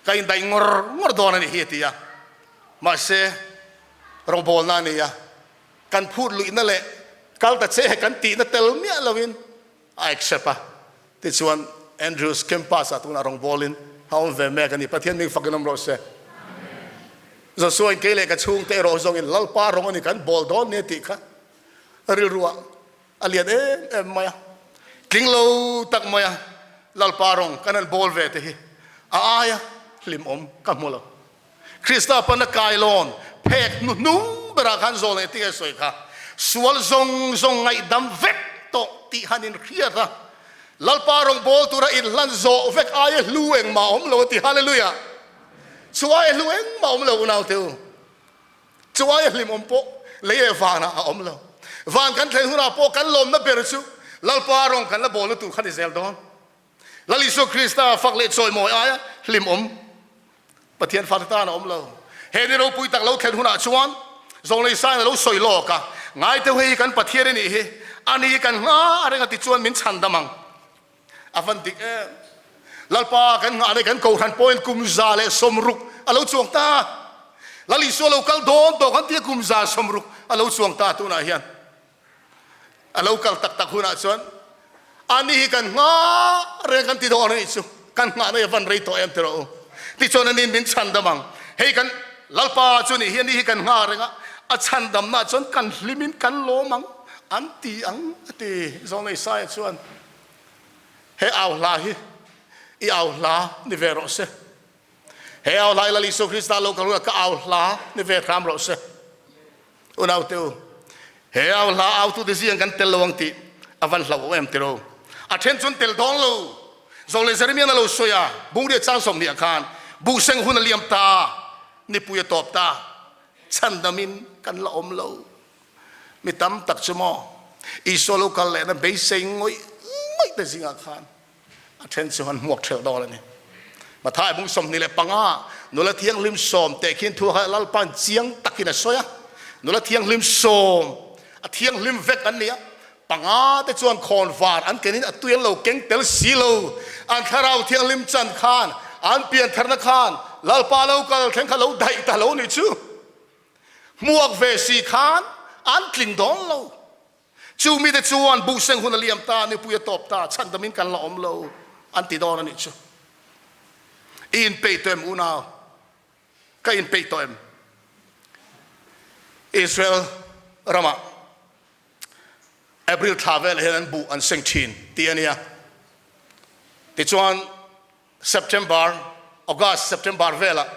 ka indaih ngawr ngawr dawn a nih hi a ti a, mahse rawngbawlna a ni a, kan phut luihna leh kal ta che kan tihna tel miah loin a accept a, tichuan Andrews campus ah tunah rawngbawlin a awm ve mek a ni, Pathian ming fakin awm rawh se. Joshua in kei leh ka chhungte erawh zawngin Lalpa rawng a ni kan bawl dawn nia tih kha rilru ah a lian em em mai a, tling lo tak mai a Lalpa rawng kan han bawl ve te hi a aia. Hlimawm ka hmu lo. Krista pana kailawn phek hnuhnung berah khan zawl leh tih a sawi kha. Sual zawng zawng ngaihdam vek tawh tih han inhriat a, Lalpa rawngbâwl tura inhlan zawh vek aia hlu engmah a awm lo a ti. Hallelujah! Chu aia hlu engmah a awm lo unaute u. Chu aia hlimawm pawh lei leh vanah a awm lo. Van kan thlen hunah pawh kan lawmna ber chu Lalpa rawng kan la bawlna tur kha ni zel dawn. Lal Isua Krista fak leh chawimawi aia hlimawm Pathian fate tan a awm lo. He ni ropui tak lo thlen hunah chuan Zawnglei Sain a lo sawi lawk a, Ngaiteu hei hi kan Pathian i nih hi, a ni kan hma reng a ti chuan min chhan dam ang. A van dik em. Lalpa kan nghah nei kan kohhran pawhin kum 160 a lo chuang ta. Lal Isua lo kal dawn tawh kan tia kum 160 a lo chuang ta tunah hian. A lo kal tak tak hunah chuan ani hi kan nghah reng kan ti dawn a nih chu. Kan nghah na hi a van rei tawh em ti rawh u. Tichuan ani min chhandam ang. Hei kan Lalpa chu nih hi ani hi kan nghah reng a, a chhandamna chuan kan hlimin kan lawm ang an ti ang a ti. Zawnglei Saia chuan he au hla hi i au hla ni ve rawh se. He au hla i Lal Isua Krista lo kal hunah ka au hla ni ve hram rawh se. Unaute u, he au hla autute zing kan tel lo ang tih a van hlauh em tiro. A then chuan tel dawn lo. Zawng leh Jeremian a lo sawi a, Bungriat chang 20 ah khan buhseng hun a liam ta, nipui a tawp ta, chhandamin kan la awm lo. Mi tam tak chu maw Isua lo kal lehna beisei ngawih ngawih te zingah khan A then chu an hmuak ṭhelh dawn a ni. Mathai bung 25 nula thianghlim sawm teh khin thu kha Lalpa'n chiang takin a sawi a. Nula thianghlim sawm, a thianghlim vek an ni a, panga te chuan khawn var an kenin a tui an lo keng tel si lo. An thlarau thianghlim chan khan, an piantharna khan Lalpa lo kal thleng kha lo daih ta lo ni chu. Hmuak ve si khan an tling dawn lo. Chu mite chuan buhseng hun a liam ta, nipui a tawp ta, chhandamin kan la awm lo an ti dawn a nih chu. I inpeih tawh em unau? Ka inpeih tawh em? Israel ramah April thla velah hian an buh an seng thin tih a nia. Tichuan September, August, September velah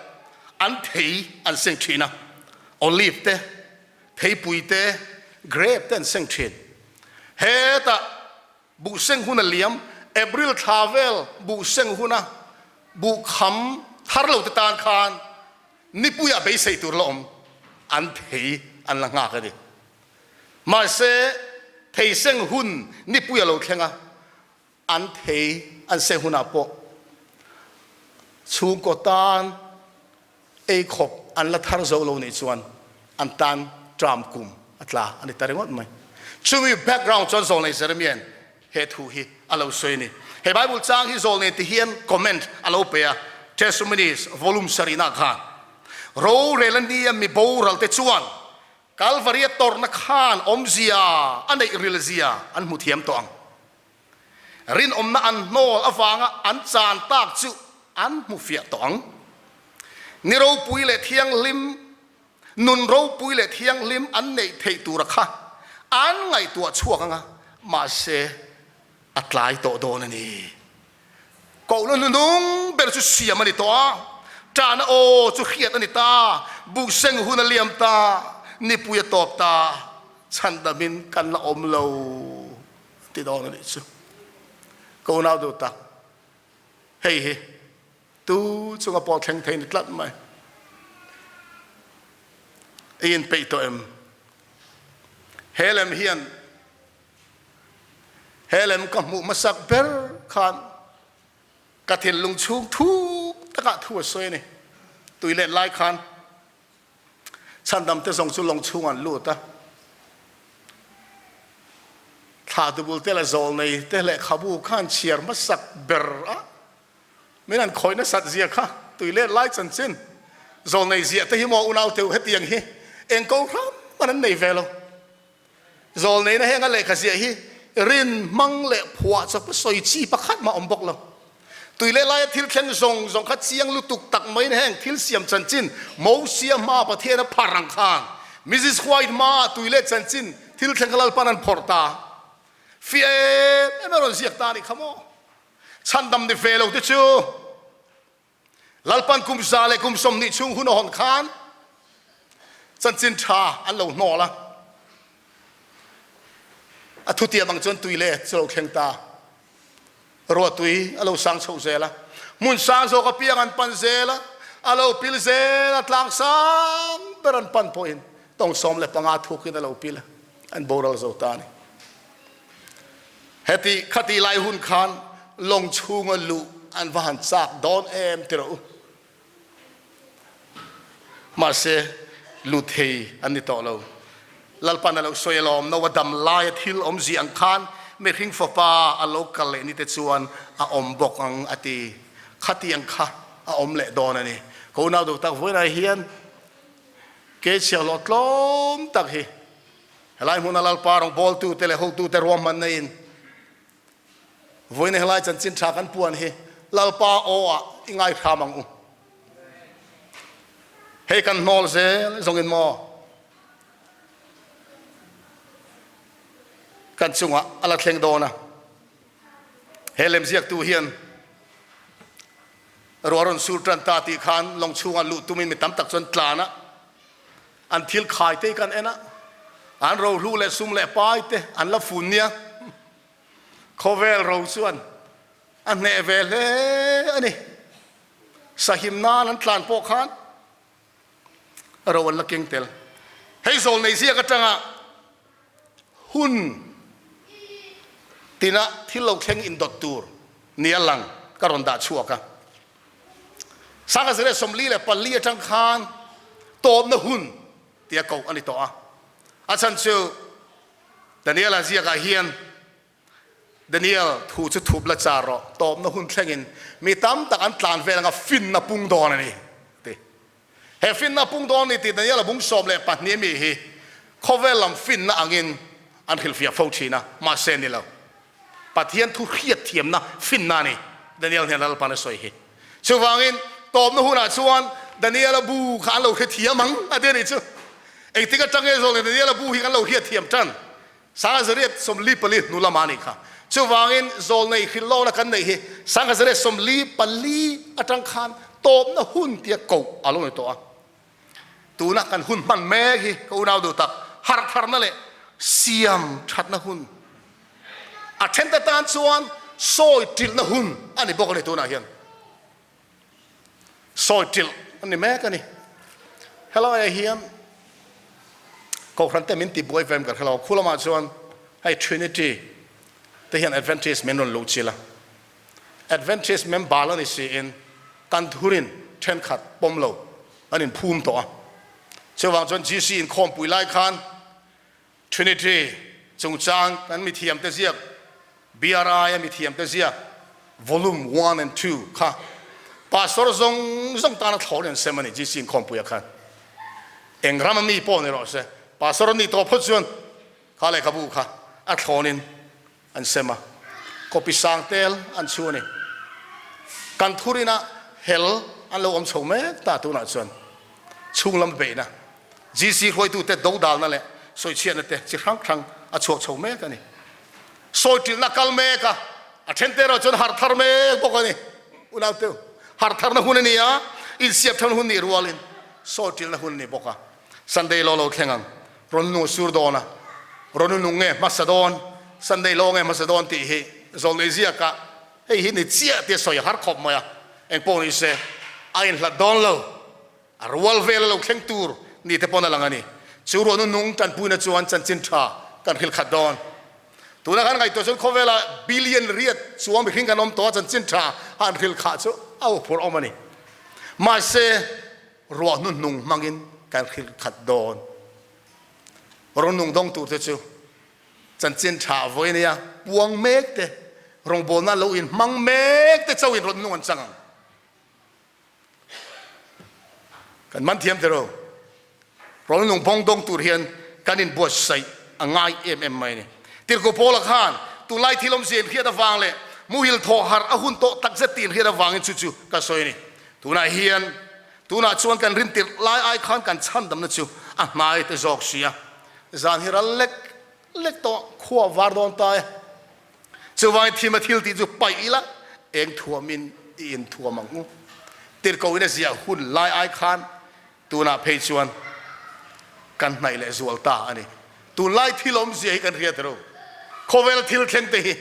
an thei an seng thin a, olive te, theipui te, grape te an seng thin. Hetah buh seng hun a liam, April thla vel buh seng huna buh kham thar lo te tan khan nipuiah beisei tur la awm an thei an la nghak a ni. Mahse, thei seng hun nipui a lo thleng a, An thei an seh hunah pawh chhungkaw tan ei khawp an la thar zo lo nih chuan an tan tram kum a tla a ni ta ringawt mai. Chumi background chuan Zawlnei Jeremia'n he thu hi a lo sawi a ni. He Bible chang hi Zawlnei ti hian comment a lo pe a, Testimonies volume sarihna khan rorel a nia mi boral te chuan Kalvari a tawrhna khan awmzia a neih rilzia an hmu thiam tawh ang. Rinawmna an hnawl avanga an chan tak chu an hmu fiah tawh ang. Ni ropui leh thianghlim, nun ropui leh thianghlim an neih theih tura kha an ngaihtuah chhuak ang a, mahse a tlai tawh dawn a ni. Kohna hnunung ber chu siam a ni tawh a, ṭahna aw chu hriat a ni ta, buhseng hun a liam ta, nipui a tawp ta, chhandamin kan la awm lo ti dawn a nih chu. Ka unau duh tak, hei hi tu chunga pawh thleng thei ni tlat mai. I inpeih tawh em? He lem hian He lem ka hmuh hmasak ber khan ka thinlung chhung thuk takah thu a sawi a ni. Tui let lai khan chhandam te zawng chu lawng chhung an lut a, thla dubul te leh zawl nei te lehkhabu khan chhiar hmasak ber a, min an khawih nasat zia kha tui let lai chanchin zawl nei ziah te hi maw unau teuh hetiang hi eng ko hram man an nei ve lo. Zawlneina heng a lehkha ziah hi rin hmang leh phuah chawp a sawi chi pakhat mah awm bawk lo. Tui leh laia thil thleng zawng zawng kha chiang lutuk tak maiin heng thil siam chanchin Mosia hmaa Pathian a phar ang khan Mrs White hmaa tui leh chanchin thil thleng kha Lalpan an phawrh ta fiah em em a rawn ziak ta a nih kha maw. Chhandam ni ve lo te chu. Lalpan kum 120 chhung hun a hawn khan chanchin tha an lo hnawl a, a thutiam ang chuan tui leh chu lo thleng ta. Ruahtui a lo sang chhoh zel a, hmun sang zawk apiang an pan zel a, a lo pil zel a, tlang sang ber an pan pawhin tawng 15 thukin a lo pil a, an boral zo ta a ni. Heti khati lai hun khan lawng chhunga luh an va han chak dawn em ti rawh u. Mahse, lu thei an ni tawh lo. Lalpan a lo sawi alawm, Noa dam laia thil awmzia ang khan mihring fapa a lo kal leh ni te chuan a awm bawk ang a ti. Khatiang kha a awm leh dawn a ni. Ka unau duh tak vawiinah hian ke chhiahhlawh tlawm tak hi helai hmuna Lalpa rawngbawltute leh hotute ruahmanna in Vawiin helai chanchin tha kan puan hi Lalpa aw ah i ngaihram ang u. Hei kan hnawl zel zawng in maw kan chungah a la thleng dawn a. He lemziaktu hian ruah rawn sur tan ta tih khan lawng chhungah luh tumin mi tam tak chuan tlan a, an thil khai te kan en a, an rohlu leh sum leh pai te an la fun nia. Khawvel ro chuan a hneh ve hle a ni. Sahim nan an tlan pawh khan ro an la keng tel. Hei zawl nei ziak atanga hun tina thil lo thleng indawt tur nia lang ka rawn dah chhuak a. 1944 atang khan tawpna hun tia koh a ni tawh a. A chhan chu Daniel-a ziakah hian, Daniel, thu chu thup la char rawh, tawpna hun thlengin mi tam tak an tlan vel anga finna pung dawn a ni, a ti. He finna pung dawn a ni tih Daniel-a bung 12 mi hi khawvel lam finna angin an hrilhfiah fo thin a, mahse ni lo. Pathian thu hriatthiamna finna a ni, Daniel hnen Lalpan a sawi hi. Chuvangin, tawpna hunah chuan Daniela bu kha an lo hrethiam ang a ti a nih chu. Engtik atang nge zawng leh Daniela bu hi kan lo hriatthiam tan? 1944 hnu lamah a nih kha. Chuvangin, zawlnei hrilhlawkna kan neih hi 1944 atang khan tawpna hun tia koh a lo ni tawh a. Tuna kan hun hman mek hi ka unau duh tak, harh tharna leh siam thatna hun. A thente tan chuan sawi tilhna hun a ni bawk a ni tunah hian. Sawi tilh a ni mek a ni. Helaiah hian Kohhran te min tibuai vem ka hre lo. Khu lamah chuan hei Trinity te hian Adventist min rawn luh chilh a. Adventist member la ni siin kan thurin thenkhat pawm lo an inphum tawh a. Chuvang chuan GC inkhawmpui lai khan Trinity chungchang kan mithiamte ziak, BRI a mithiamte ziak Volume One and Two kha Pastor zawng zawng tana thlawr in an sem a ni GC inkhawmpuiah khan. Eng rama mi pawh ni rawh se, Pastor an nih tawh phawt chuan kha lehkhabu kha a thlawnin an sem a, copy sang tel an chhu a ni. Kan thurinah hel an lo awm chho mek ta tunah chuan chhunglam beihna, GC hruaitute dodalna leh sawichhiatna te chi hrang hrang a chhuak chho mek a ni. Sawi ṭilhna kal mek a, a ṭhen te erawh chuan harh thar mek bawk a ni. Unauteu, harh tharna hun a ni a, insiap than hun nih rualin sawi ṭilhna hun a ni bawk a. Sunday law lo thleng ang, rawn nu sur dawn a, rawn nu nung nge hmasa dawn, Sunday law nge hmasa dawn tih hi zawlnei ziakah hei hi ni chiah tia sawi a har khawp mai a, engpawh ni se a inhlat dawn lo, a rual vel a lo thleng tur ni te pawn a lang a ni. Chu ruah nu nung tanpuina chuan chanchin tha kan hrilh khat dawn. Tuna kan ngaihtuah chuan khawvela billion riat chuang mihring kan awm tawh a, chanchin tha han hrilh khah chu a huphurh awm a ni. Mahse, Ruah hnuhnung hmangin kan hrilh khat dawn. Rawngnung dawng turte chu chanchin tha vawi nia puang mek te, rawngbawlna lo inhmang mek te chauhin rawngnung an chang ang. Kan man thiam tiro. Rawngnung bawng dawng tur hian kan inbuatsaih a ngai em em mai a ni. Tirhkoh Paula khan tunlai thil awmzia inhriat avang leh muhil thawh harh a hun tawh takzet tih inhriat avangin chu chu ka sawi a ni. Tunah hian, tunah chuan kan rintirh lai ai khan kan chhandamna chu a hnai te zawk si a. Zan hi ral lek lek tawh khua var dawn ta e. Chuvangin thim a thil tih chu paih ila, eng thuamin i inthuam ang u. Tirhkohin a ziah hun lai ai khan tunah phei chuan kan hnaih leh zual ta a ni. Tunlai thil awmzia hi kan hria tero. Khawvel thil thleng te hi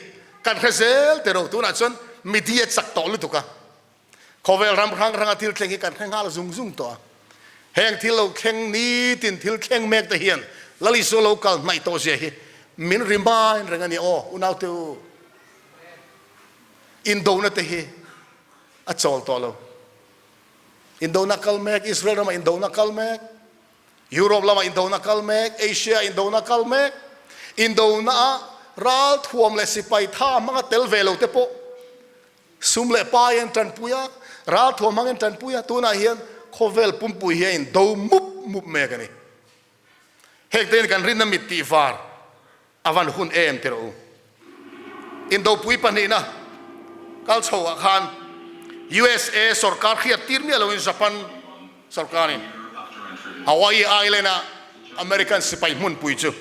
kan hre zel tero. Tunah chuan media chak tawh lutuk a. Khawvel ram hrang hranga thil thleng hi kan hre nghal zung zung tawh a. Heng thil lo thleng nitin thil thleng mek te hian Lal Isua lo kal hnaih tawh zia hi min remind reng a ni aw unaute u. Indona te hi a chawl tawh lo. Indona kal mek, Israel ramah indona kal mek, Europe lamah indona kal mek, Asia indona kal mek. Indona a ral thuam leh sipai tha hmanga tel ve lo te pawh sum leh pai an tanpui a, ral thuam hmang an tanpui a, tunah hian khawvel pumpui hi a indo mup mup mek a ni. Heng te hian kan rinna mit tih var A van hun em ti rawh u. Indopui pahnihna kal chho ah khan USA sorkar hriat tir miah loin Japan sorkarin Hawaii Island ah American sipai hmunpui chu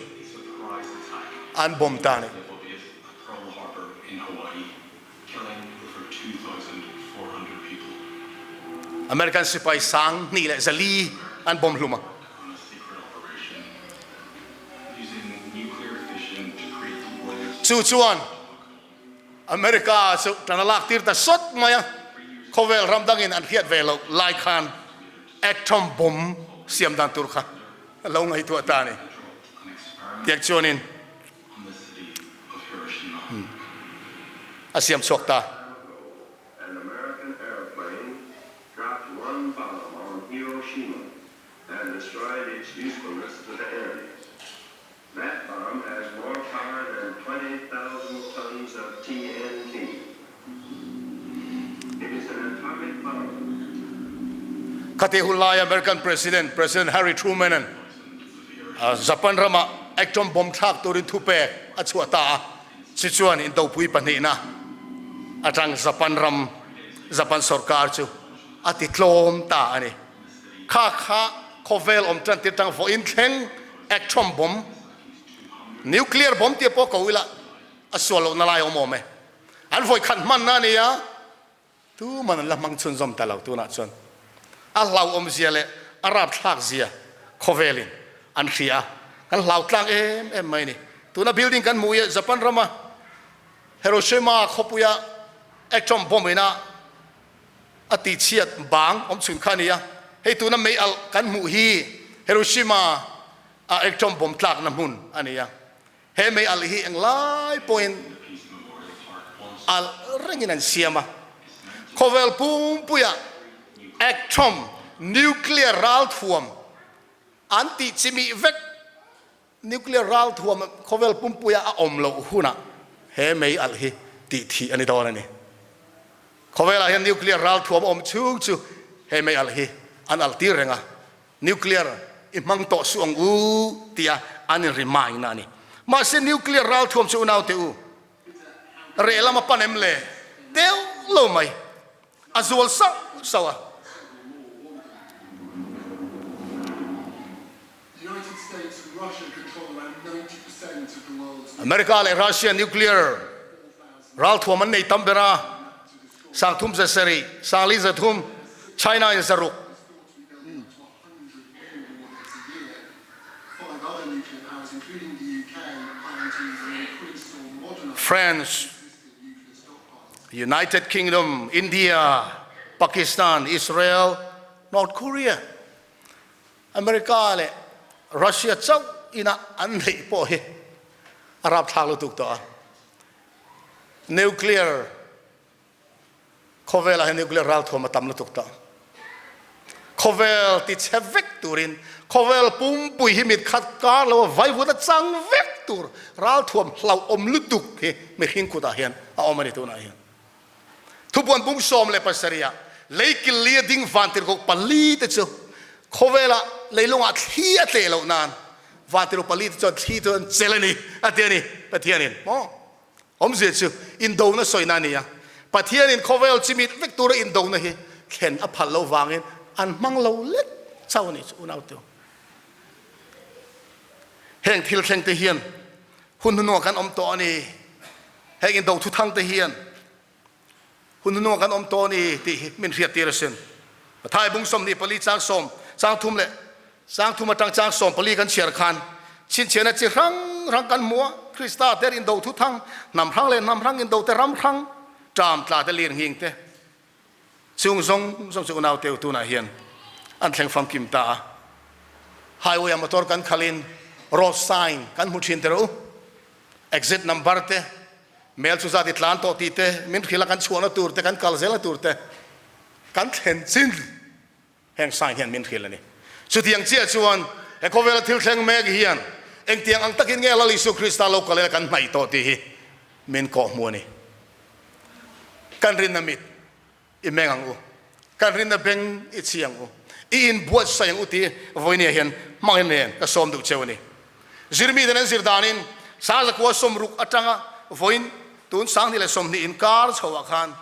an bomb ta a ni. American sipai 2400 an bomb hlum a. Chu chuan America chu tan a lak tir ta sawt mai a, khawvel ram dangin an hriat ve loh lai khan atom bomb siam dan tur kha a lo ngaihtuah ta a ni. Tiang chuanin a siam chhuak ta. And destroyed its usefulness to the end. That bomb has more power than 20,000 tons of TNT. It is an atomic bomb. Khatih hun lai American President, President Harry Truman-a'n Japan rama atom bomb thlak turin thupek a chhuah ta a, chu chuan indopui pahnihna atang Japan ram, Japan sorkar chu a ti tlawm ta a ni. Kha kha khawvel awm tan tir tang vawiin thleng atom bomb, nuclear bomb tih pawh ko ila a sual lohna lai a awm awm e. An vawi khat hmanna a ni a, tuman an la hmang chhunzawm ta lo tunah chuan a hlauhawm zia leh a rapthlak zia khawvelin an hria a, kan hlau tlang em em mai a ni. Tuna building kan hmuh hi Japan rama Hiroshima khawpuia atom bomb ina a tihchhiat bang awm chhun kha a ni a, hei tuna mei alh kan hmuh hi Hiroshima a atom bomb tlakna hmun a ni a, he mei alh hi englai pawhin alh rengin an siam a, khawvel pumpuia atom nuclear ralthuam an tih chimih vek. Nuclear ralthuam khawvel pumpuia a awm loh hunah he mei alh hi tih thih a ni dawn a ni. Khawvelah hian nuclear ralthuam a awm chhung chu he mei alh hi an alh tir reng a, nuclear i hmang tawh suh ang u tia an in remind na a ni. Mahse nuclear ralthuam chu unaute u reh lam a pan em le? Deuh lo mai. A zual sauh sauh a. America leh Russia nuclear ralthuam an nei tam ber a, 3000 zasarih, 4300, China in 600. France, United Kingdom, India, Pakistan, Israel, North Korea. America leh Russia chauh ina an neih pawh hi a rapthlak lutuk tawh a. Nuclear khawvelah hian nuclear ralthuam a tam lutuk tawh. Khawvel ti chhe vek turin khawvel pumpui hi mit khat kar lo a vaivut a chang vek tur ralthuam hlauhawm lutuk hi mihring kutah hian a awm a ni tunah hian. Thupuan pum 17 ah lei kil li a ding vantirhkoh pali te chu khawvelah leilungah thli a tleh loh nan vantirhkoh pali te chuan thli chu an chelh a ni a ti a ni Pathianin maw awmzia chu indona sawina a ni a Pathianin khawvel chimit vek tura indona hi thlen a phal lo vangin an hmang lo lek chauh a ni chu unaute heng thil thleng te hian hun hnuhnungah kan awm tawh a ni. Heng indo thuthang te hian hun hnunga kan awm tawh a ni tih hi min hriattir asin. Mathai bung 24 chang sawm chang thum leh chang thum atang chang sawm pali kan chhiar khan chhinchhiahna chi hrang hrang kan hmu a, Krista te indo thu thang, hnam hrang leh hnam hrang indo te, ram hrang ṭam tla te, lir nghing te chung zawng zawng chu unau teu tunah hian an thleng famkim ta a. Highway ah motor kan khalhin road sign kan hmu thin teh u, exit number te, mel chu zat i tlan tawh tih te, min hrilh a kan chhuahna tur te, kan kal zelna tur te kan thlen chin heng sign hian min hrilh a ni. Chutiang chiah chuan he khawvela thil thleng mek hian engtiang ang takin nge Lal Isu Krista lo kal ila kan hnaih tawh tih hi min kawhhmu a ni. Kan rinna mit i meng ang u, kan rinna beng i chhi ang u, i inbuatsaih ang u tih vawinia hian hmangin nen ka sawm duh cheu a ni. Zirmi ten an zir danin Sazakua sawmruk atanga vawiin tun 2020 inkar chhoah khan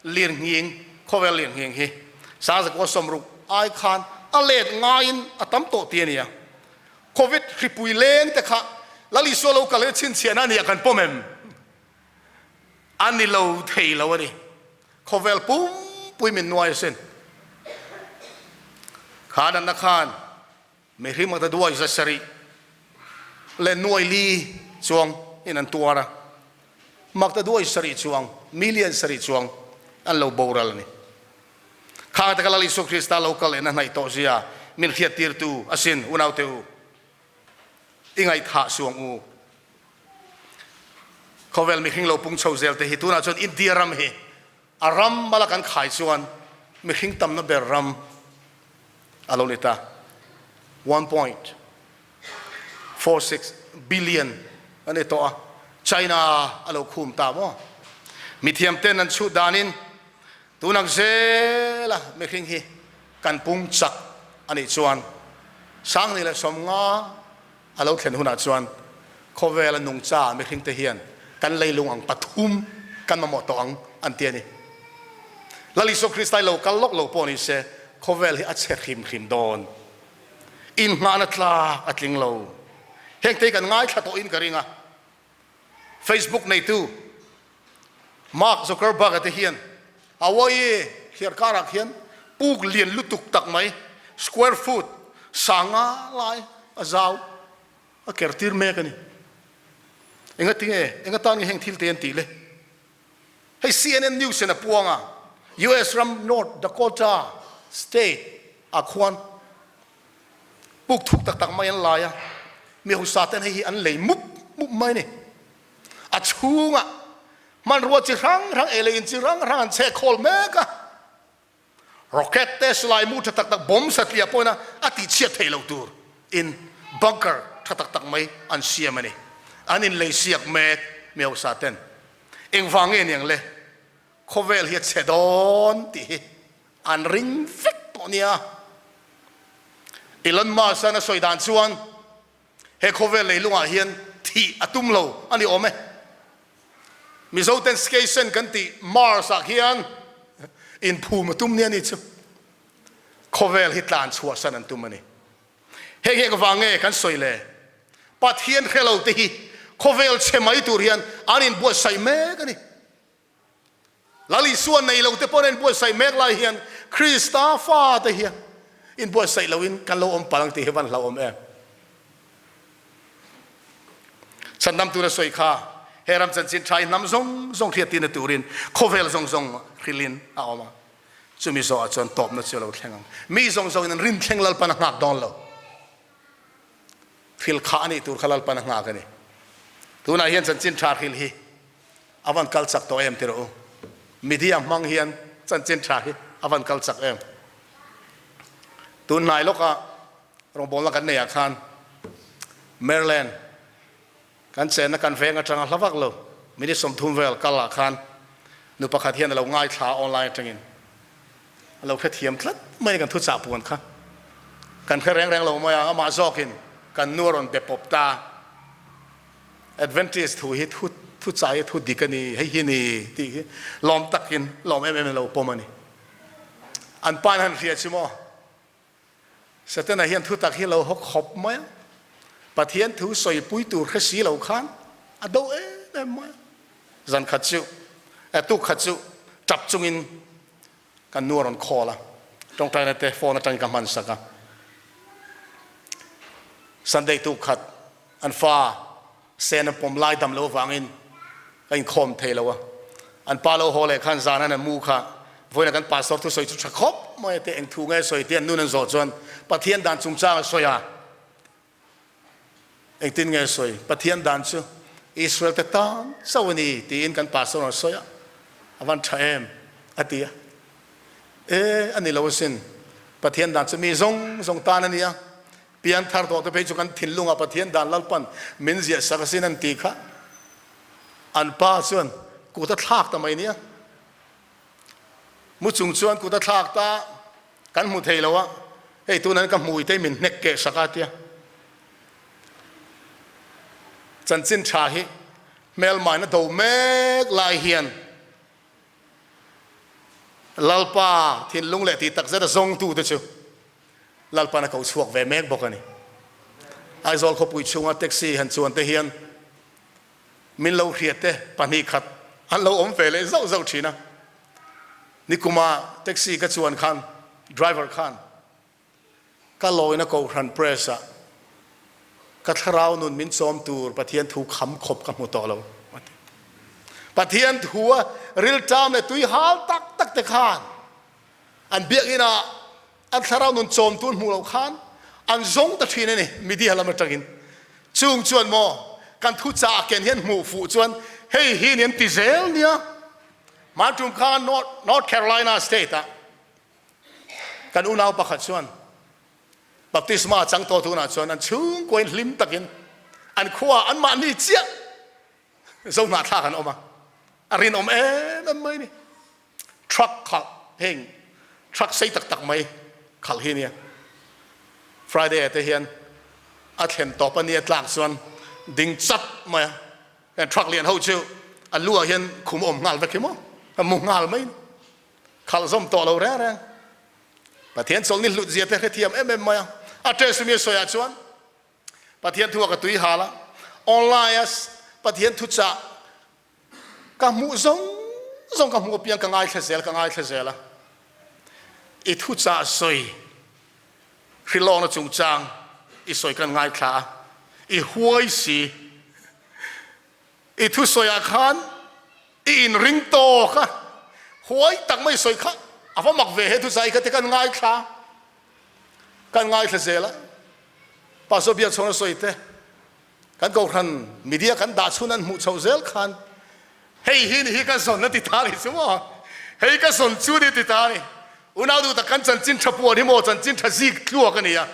Lirnghing, khawvel lirnghing hi Sazakua 60 ai khan a let ngaiin a tam tawh ti a nia. Covid hripui leng te kha Lal Isua lo kal hi chhinchhiahna a nia kan pawm em? A ni lo thei lo a ni. Khawvel pumpui min nuai asin. Kha natna khan mihring mata duai 700 leh nuai li chuang in an tuar a, makta duai sarih chuang, million sarih chuang an lo boral a ni. Khang taka Lal Isua Krista lo kal lehna hnaih tawh zia min hriattirtu asin unaute u, i ngaihthah suang u. Khawvel mihring lo pung chho zel te hi tunah chuan India ram hi a ram mala kan khai chuan mihring tamna ber ram a lo ni ta. 1.46 billion a ni tawh a, China a lo khum ta maw? Mithiam ten an chhut danin tunang zela mihring hi kan pung chak a nih chuan 2050 A lo thlen hunah chuan khawvela nungcha mihringte hian kan leilung ang pathum kan mamawh tawh ang an ti a ni. Lal Isua Krista hi lo kal lawk lo pawh ni se khawvel hi a chhe hrim hrim dawn. Inngahna tlak a tling lo. Hengte hi kan ngaithla tawhin ka ring a. Facebook neitu Mark Zuckerberg-a te hian Hawaii thliar karah khian puk lian lutuk tak mai, square foot sanga lai a zau a ker tir mek a ni. Enga tinge, enga tan nge heng thil te an tih le? Hei CNN News in a puang a, US ram North Dakota state ah khuan puk thuk tak tak mai an lai a, mi hausa ten hei hi an lei mup mup mai a ni. A chhungah hmanrua chi hrang hrang ei leh in chi hrang hrang an chhek khawl mek a, rocket te silai mu tha tak tak bomb satliah pawhin a tihchhiat theih loh tur in bunker tha tak tak mai an siam a ni. An inlei siak mek mi hausa ten engvang nge niang le khawvel hi a chhe dawn tih hi an ring vek tawh nia. Elon Musk-an a sawi dan chuan He khawvel leilungah hian thih a tum lo a ni awm e. Mizoten station kan tih Mars ah khian inphum a tum nia ni chu. Khawvel hi tlan chhuahsan an tum a ni. Heng hi engvang nge kan sawi le? Pathian hre lo te hi khawvel chhe mai tur hian an inbuatsaih mek a ni. Lal Isua nei lo te pawh an inbuatsaih mek lai hian Krista fate hian inbuatsaih loin kan lo awm palh ang tih hi van hlauhawm em? Chhandam tuna sawi kha he ram chanchin tha hi hnam zawng zawng hriattirna turin khawvel zawng zawng hrilhin a awm a, chumi zawhah chuan tawpna chu a lo thleng ang. Mi zawng zawngin an rin thleng Lalpan a nghak dawn lo. Thil kha a nih tur kha Lalpan a nghak a ni. Tunah hian chanchin tha hril hi A van kal chak tawh em ti rawh u. Media hmang hian chanchin tha hi a van kal chak em. Tun hnai lawka rawngbawlna kan nei ah khan Maryland kan chenna kan veng atanga hla vak lo minute 30 vel kal ah khan nu pakhat hian a lo ngaithla online atangin a lo hrethiam tlat mai a kan thuchah puan kha kan hre reng reng lo mai a, amah zawkin kan nu a rawn be pawp ta. Adventist thu hi thu thu chai hi thu dik a ni, hei hi ni tih hi lawm takin lawm em em in lo pawm a ni. An pa in han hria chu maw? Setana hian thu tak hi lo haw khawp mai a, Pathian thu sawipui tur hre si lo khan a do em em mai a. Zan khat chu, tuk khat chu tap chungin kan nu a rawn call a. Tawngtaina te phone atangin ka hman sak a. Sunday tuk khat an fa sen an pawm lai dam lo avangin ka inkhawm thei lo a. An pa lo haw leh khan zan an mu kha vawiin a kan pastor thusawi chu tha khawp mai a te eng thu nge sawi tih an nun an zawh chuan Pathian dan chungchang a sawi a. Engtin nge sawi? Pathian dan chu Israel te tan chauh a ni tiin kan pastor rawn sawi a, a van tha em? a ti a. E, a ni lo asin. Pathian dan chu mi zawng zawng tan a ni a, pian thar tawh te phei chu kan thinlungah Pathian dan Lalpan min ziah sak asin an ti kha. An pa chuan kut a thlak ta mai nia. Mu chung chuan kut a thlak ta, kan hmu thei lo a, hei tunan ka hmui te min hnek keh sak a tia. Chanchin tha hi hmelmaina do mek lai hian Lalpa thinlung leh tih takzet a zawngtu te chu Lalpan a ko chhuak ve mek bawk a ni. Aizawl khawpui chhunga taxi han chuan te hian min lo hriat te 2 khat an lo awm ve leh zauh zauh thin a. Nikuma taxi ka chuan khan driver khan ka lawina Kohhran press ah ka thlarau nun min chawm tur Pathian thu kham khawp ka hmu tawh lo a ti. Pathian thu a rilṭam leh tui hal tak tak te khan an biakinn ah an thlarau nun chawm tur hmuh loh khan an zawng ta thin a ni media lam atangin. Chung chuan maw kan thu chah ken hian hmuh fuh chuan hei hi ni an ti zel nia. Hman tum khan North Carolina state ah Kan unau pakhat chuan baptisma a chang tawh tunah chuan an chhungkuain hlim takin an khuaah anmahni chiah zo hnahthlak an awm a, a rinawm em em mai ni. Truck khalh heng truck sei tak tak mai khalh hi nia. Friday ah te hian a thlen tawp a nia tlak chuan ding chat mai a, heng truck lian ho chu a lu ah hian khum awm nghal vek hi maw, a mu nghal mai ni. Khalh zawm tawh lo reng reng. Pathian chawlhni hlut zia te hrethiam em em mai a. A test mi a sawi ah chuan Pathian thu ah ka tui hal a, online a Pathian thu chah ka hmuh zawng zawng ka hmuh apiang ka ngaithla zel ka ngaithla zel a. I thu chah sawi hrilawkna chungchang i sawi kan ngaithla a, i huai si. I thusawi ah khan i inring tawk a, huai tak mai sawi kha a va mak ve he thusai kha te kan ngaithla, kan ngaithla zel a. Pastor Biakchhawna sawi te, kan kohhran media kan dah chhun an hmuh chhoh zel khan hei hi ni hi ka zawn a ti ta ni chu maw, hei ka zawn chu ni ti ta ni. Unau duh tak kan chanchin tha puan hi maw chanchin tha zik tluak a ni a,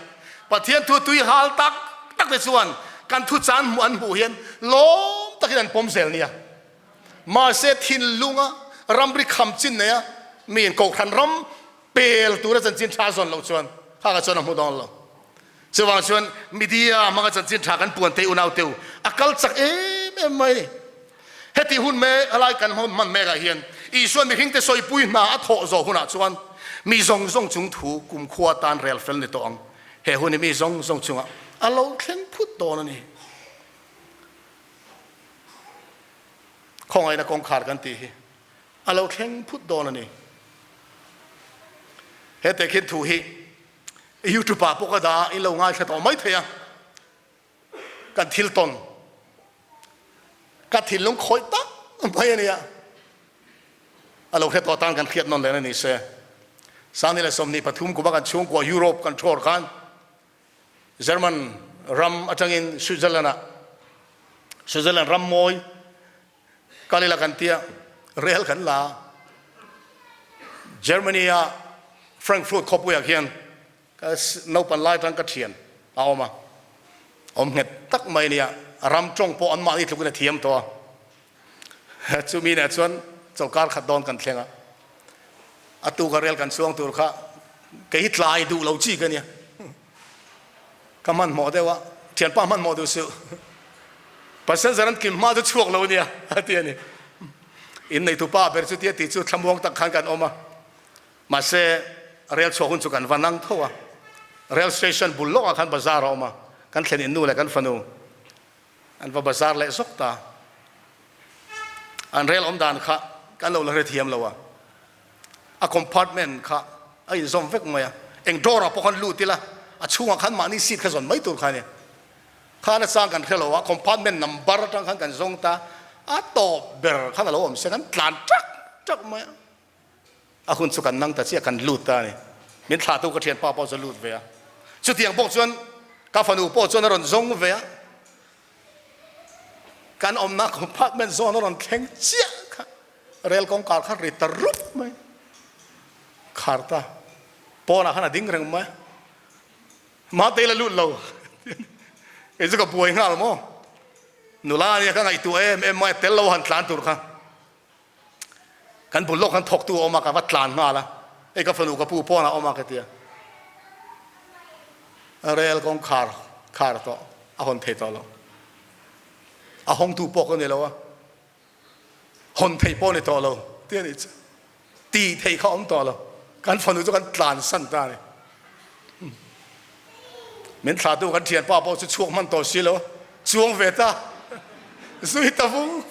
Pathian thu tui hal tak tak te chuan kan thu chan hmuh an hmuh hian lawm takin an pawm zel nia. Mahse thinlunga ramri kham chin neia miin kohhran ram pel tura chanchin tha zawn loh chuan khakah chuan a hmu dawn lo. Chuvang chuan media hmanga chanchin tha kan puan thei unau teu a kal chak em em mai ni. Heti hun me helai kan hman mek ah hian Isuan mihringte sawipui hna a thawh zawh hunah chuan mi zawng zawng chung thu kumkhua tan rel fel ni tawh ang. He hun hi mi zawng zawng chungah a lo thleng phut dawn a ni. Khawngaihna kawngkhar kan tih hi a lo thleng phut dawn a ni. He tehkhin thu hi YouTube ah pawh ka dah a, in lo ngaithla tawh mai thei a. Kan thil tawn, ka thinlung khawih tak mai a nia. A lo hre tawh tan kan hriat nawn leh na ni se. 2023 kuma kan chhungkua Europe kan thawr khan German ram atangin Switzerland ah Switzerland ram mawi kal ila kan tia rel kan la Germany ah Frankfurt khawpui ah khian Ka naupan lai atang ka thian a awm a, awm nghet tak mai nia, ram tawng pawh anmahni tlukin a thiam tawh a. Chumi neh chuan chawlhkar khat dawn kan thleng a, a tuka rel kan chuang tur kha kei hi tlai duh lo chi ka nia. Ka hmanhmawh deuh a, thianpa hmanhmawh duh suh, passenger an kim hma chu chhuak lo nia a ti a ni. Inneitupa ber chu tia tih chu thlamuang tak khan kan awm a. Mahse, rel chhuah hun chu kan va nang tho a, rel station bul lawkah khan bazar a awm a, kan thlen in nu leh kan fanu an va bazar leh zawk ta. An rel awm dan kha kan lo la hrethiam lo a, a compartment kha A inzawm vek mai a, eng door ah pawh khan lut ila a chhungah khan mahni seat kha zawn mai tur kha a ni. Khan a chang kan hre lo a, compartment number atang khan kan zawng ta, a tawp ber khan a lo awm se kan tlan ṭak ṭak mai a. A hun chu kan nang ta chiah kan lut ta a ni. Min thlahtu ka thianpa pawh chu a lut ve a. Chutiang pawh chuan ka fanu pawh chuan a rawn zawng ve a. Kan awmna compartment zawn a rawn thleng chiah kha rel kawngkar kha ri ta rup mai. Khar ta. Pawnah khan a ding reng mai. Mahte ila lut lo. Kei chu ka buai nghal maw. Nula ania ka ngaihtuah em em mai tel lo han tlan tur kha. Kan bul lawk khan thawktu a awm a, ka va tlan nghal a, hei ka fanu ka pu pawnah a awm a ka ti a, rel kawngkhar khar tawh a hawn thei tawh lo, a hawngtu pawh ka ni lo a, hawn thei pawh ni tawh lo ti a nih chu, ti thei kha awm tawh lo, kan fanu chu kan tlan san ta a ni. Min thlahtu kan thianpa pawh chu chhuak hman tawh si lo, chuang ve ta, zui ta vung.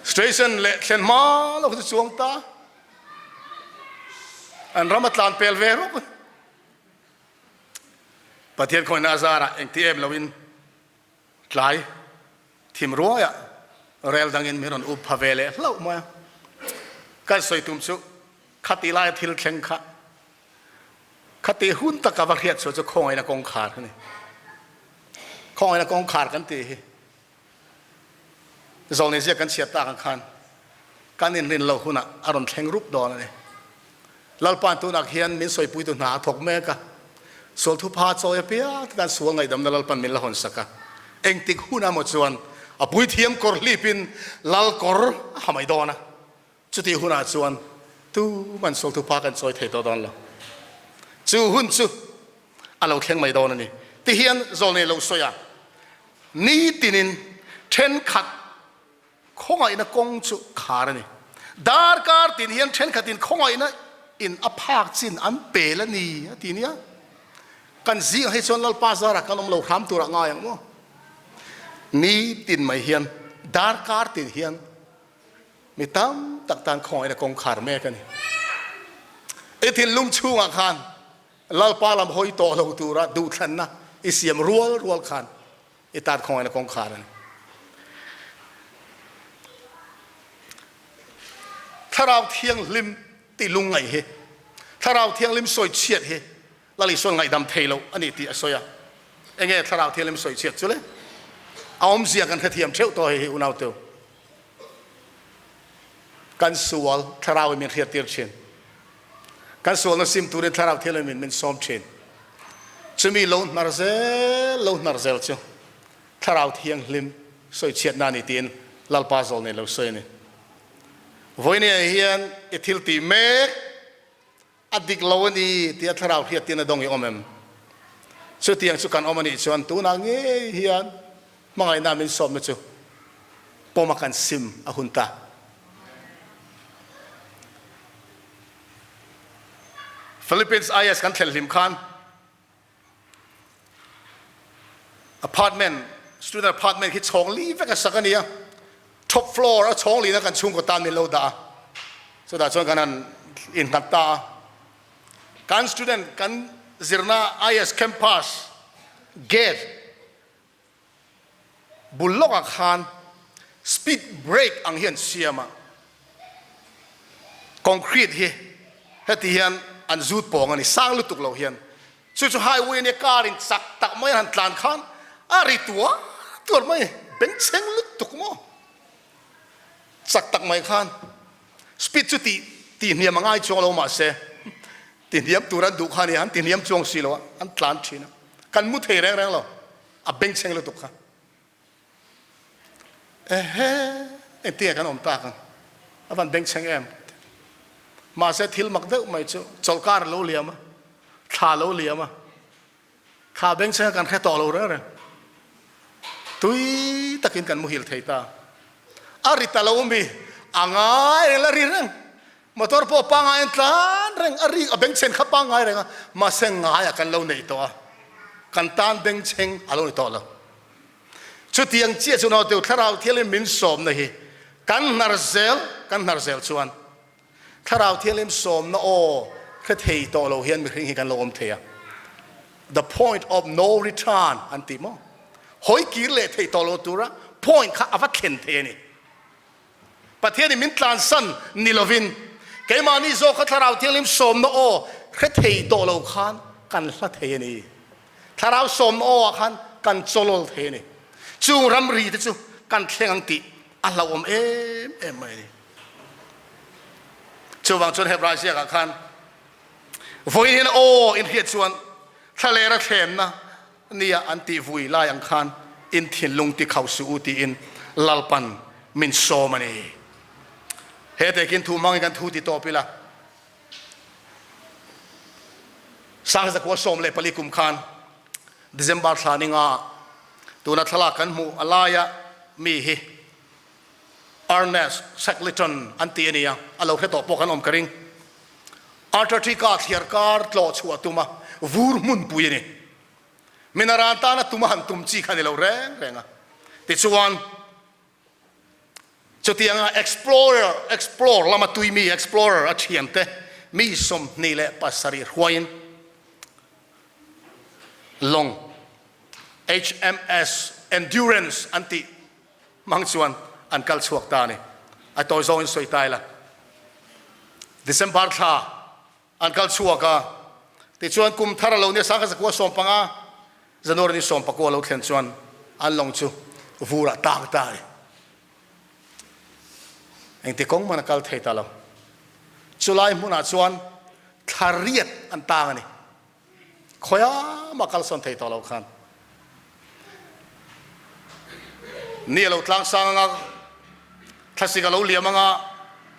Station leh thlen hma lo chu chuang ta, an ram a tlan pel ve rawk. Pathian khawihna a zarah engti em loin Tlai thim ruaiah rel dangin min rawn up pha ve leh hlauh mai a. Kan sawi tum chu khati laia thil thleng kha khati hun taka va hriat chhuah chu khawngaihna kawngkhar a ni. Khawngaihna kawngkhar kan tih hi Zawlnei ziak kan chhiat tak ang khan kan inrin loh hunah a rawn thleng rup dawn a ni. Lalpa'n tunah khian min sawipuitu hna a thawk mek a, sual thupha chawi apiang te tan sual ngaihdamna Lalpa'n min la hawn sak a. Engtik hun amaw chuan a puithiam kawr hlipin Lal kawr a ha mai dawn a, chutih hunah chuan tuman sual thupha kan chawi thei tawh dawn lo. Chu hun chu a lo thleng mai dawn a ni. Tihian zawlnei lo sawi a, nitinin thenkhat Khawngaihna kawng chu khar a ni. Darkar tin hian thenkhatin khawngaihna in a phak chin an pel a ni a ti nia. Kan zingah hi chuan Lalpa zarah kan awm lo hram turah ngai ang maw? Ni tin mai hian darkar tin hian mi tam tak tan khawngaihna kawng khar mek a ni. I thinlung chhungah khan Lalpa lam hawi tawh lo tura duhthlanna i siam rual rual khan I tat khawngaihna kawngkhar a ni. Thlarau Thianghlim tih lungngaih hi, Thlarau Thianghlim sawi chhiat hi Lal Isuan ngaihdam thei lo a ni tih a sawi a. Enge Thlarau Thianghlim sawi chhiat chu le? A awmzia kan hrethiam theuh tawh hei hi unauteu. Kan sual Thlarau in min hriattir thin. Kan sualna sim turin Thlarau Thianghlim in min sawm thin. Chumi lo hnar zel lo hnar zel chu Thlarau Thianghlim sawichhiatna a ni tiin Lalpa zawl nei lo sawi a ni. Vawinia hian i thil tih mek a dik lo a ni tia Thlarau hriattirna dawng i awm em? Chutiang chu kan awm a nih chuan tunah ngei hian hmangaihna min sawmna chu pawm a kan sim a hun ta. Philippines IS kan thlen hlim khan apartment, student apartment khi chhawng li vek a sak a ni a, top floor a chhawng lina kan chhungkaw tan min lo dah a, chutah chuan kan han innghat ta a. Kan student kan zirna IS campus gate bul lawkah khan speed break ang hi an siam a, concrete hi heti hian an zut pawng a ni, sang lutuk lo hian. Chu chu highway ania car in chak tak mai an han tlan khan a ri tuar tuar mai, bengchheng lutuk maw chak tak mai khan speed chu tih tih hniam a ngai chuang lo mahse ti hniam tur an duh kha a ni, an ti hniam chuang si lo a, an tlan thin a, kan mu thei reng reng lo. A bengchheng lutuk kha. Ehe, engtinge kan awm tak ang? A van bengchheng em? Mahse thil mak deuh mai chu chawlhkar a lo liam a, thla a lo liam a, thla bengchheng a kan hre tawh lo reng reng. Tui takin kan muhil thei ta. A ri ta lo mi, a ngai reng la ri reng. Motor pawh pangngai an tlan reng a, rik a bengchheng kha pangngai reng a, mahse ngaiah kan lo neih tawh a, kan tan bengchheng a lo ni tawh lo. Chutiang chiah chu nauteu Thlarau Thianghlim min sawmna hi kan hnar zel, kan hnar zel chuan. Thlarau Thianghlim sawmna aw hre thei tawh lo hian mihring hi kan lo awm thei a. The point of no return an ti maw? Hawi kir leh thei tawh lo tura point kha a va thlen thei a ni. Pathianin min tlansan ni lovin keimahni zawk kha Thlarau Thianghlim sawmna aw hre thei tawh lo khan kan hla thei a ni. Thlarau sawmna aw ah khan kan chawlawl thei a ni. Chung ramri te chu kan thleng ang tih a hlauhawm em em mai a ni. Chuvang chuan Hebrai ziakah khan vawiin hian aw inhriat chuan thlalera thlemna nia an tih vui lai ang khan in thinlung ti khau suh u tiin Lalpan min sawm a ni. He tekin thu hmangin kan thu ti tawp ila. 1914 kum khan December thla ninga tuna thlalak kan hmuh a laia mi hi Ernest Shackleton an ti a nia, a lo hre tawh pawh kan awm ka ring. Antarctica thliar kar tlawh chhuah tuma vur hmunpui a ni. Minaran tana tuma han tum chi kha a ni lo reng reng a. Tichuan, chutianga explorer, explore lama tui mi, explorer a thiante mi 27 hruaiin lawng HMS Endurance an tih Hmang chuan an kal chhuak ta a ni. A tawi zawngin sawi ta ila. December thla an kal chhuak a, tichuan kum thar a lo nia 1915 January ni 19 a lo thlen chuan an lawng chu vur ah tang ta a ni. Engti kawng man a kal thei ta lo. Chulai hmunah chuan thla riat an tang a ni. Khawiah mah kalsawn thei tawh lo khan ni a lo tlang sang anga, thlasik a lo liam anga,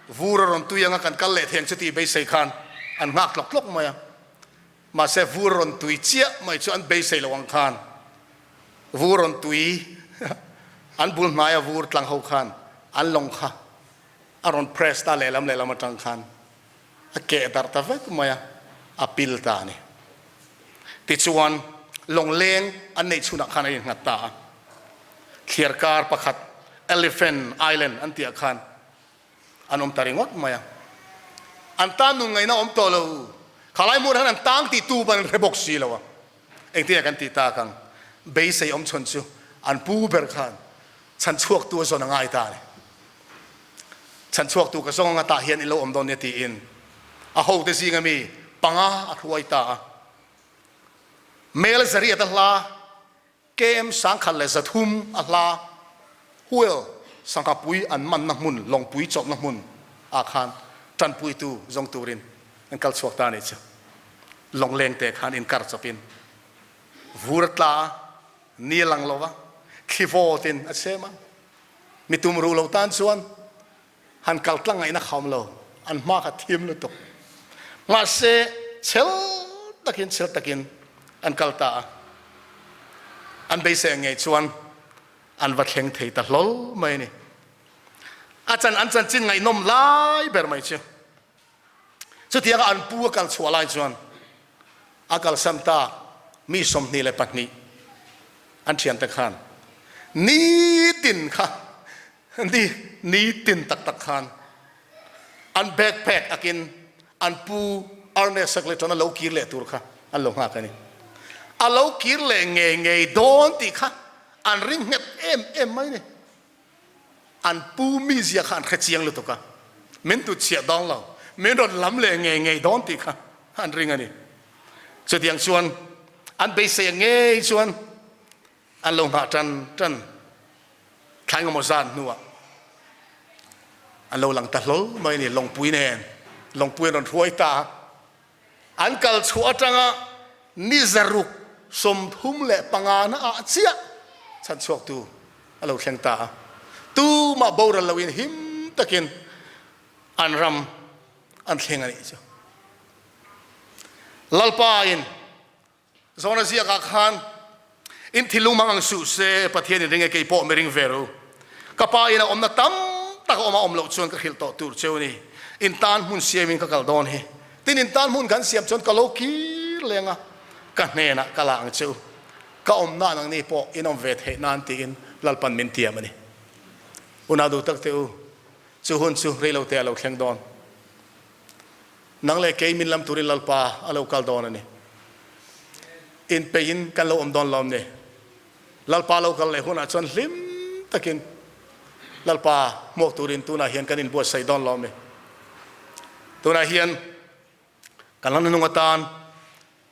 vur a rawn tui anga kan kal leh thei ang chu tih beisei khan an nghak tlawk tlawk mai a. Mahse vur a rawn tui chiah mai chu an beisei lo ang khan vur rawn tui an bul hnaia vur tlang ho khan an lawng kha a rawn press ta lehlam lehlam atang khan a keh darh ta vek mai a, a pil ta a ni. Tichuan, lawngleng an neih chhunah khan a innghat ta a. Thliarkar pakhat Elephant Island an tihah khan an awm ta ringawt mai a. An tan nun ngaihna awm tawh lo. Khalai hmunah khan an tang tih tu ban an hre bawk si lo a. Engtin nge kan tih tak ang? Beisei awm chhawn chu an pu ber khan chhan chhuaktu a zawn a ngai ta a ni. Chhan chhuaktu ka zawng anga tah hian i lo awm dawn nia tiin a hote zinga mi panga a hruai ta a. Mel zariat a hla, KM 1300 a hla, Whale sangha pui an manna hmun, lawngpui chawlhna hmun ah khan tanpuitu zawng turin an kal chhuak ta a nih chu. Lawngleng te khan inkar chawpin vur a tla a, ni a lang lo va, thli vawtin a chem a. Mi tum ruh lo tan chuan han kal tlang ngaihna kha awm lo, an hma kha thim lutuk. Mahse, chhel takin chhel takin an kal ta a, an beisei ang ngei chuan an va thleng thei ta hlawl mai a ni. A chan an chanchin ngaihnawm lai ber mai chu chutianga an pu a kal chhuah lai chuan a kalsan ta mi 22 an thiante khan nitin kha ni nitin tak tak khan an backpack akin an pu Ernest Shackleton a lo kir leh tur kha an lo nghak a ni. A lo kir leh ngei ngei dawn tih kha an ring nghet em em mai a ni. An pu mizia kha an hre chiang lutuk a, min tut chhiah dawn lo, min rawn lam leh ngei ngei dawn tih kha an ring a ni. Chutiang chuan an beisei ang ngei chuan an lo nghah tan tan thla engemaw zan hnuah an lo lang ta hlawl mai a ni, lawngpui nen, lawngpui an rawn hruai ta a. An kal chhuah atanga ni 635 na ah chiah chhanchhuaktu a lo thleng ta a. Tumah boral loin him takin an ram an thleng a nih chu. Lalpa in Zawna ziakah khan, In thilung mang ang suh se, Pathian in ring e, kei pawh mi ring ve ru. Ka pa in a awmna tam tak a awm a awm loh chuan ka hrilh tawh tur cheu a ni. In tan hmun siamin ka kal dawn hi. Tin, in tan hmun kan siam chuan ka lo kir leng a, ka hnenah ka la ang cheu. Ka awmna nang ni pawh in awm ve theih nan tiin Lalpan min tiam a ni. Unau duh tak te u, chu hun chu reilote a lo thleng dawn. Nang leh kei min lam turin Lalpa a lo kal dawn a ni. Inpeihin kan lo awm dawn lo ni. Lalpa lo kal leh hunah chuan hlim takin Lalpa hmuak turin tunah hian kan inbuatsaih dawn lo ni. Tunah hian kan la nunung atan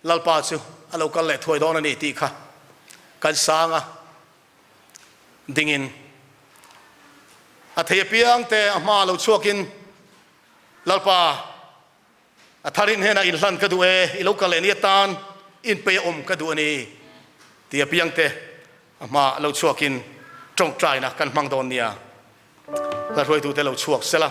Lalpa chu a lo kal leh thuai dawn a ni tih kha kan sang a, dingin a thei apiang te a hma lo chhuakin Lalpa a tharin hnenah inhlan ka duh e, i lo kal leh ni atan inpei a awm ka duh a ni tih apiang te a hma lo chhuakin tawngtaina kan hmang dawn nia. Hla hruaitute lo chhuak sela.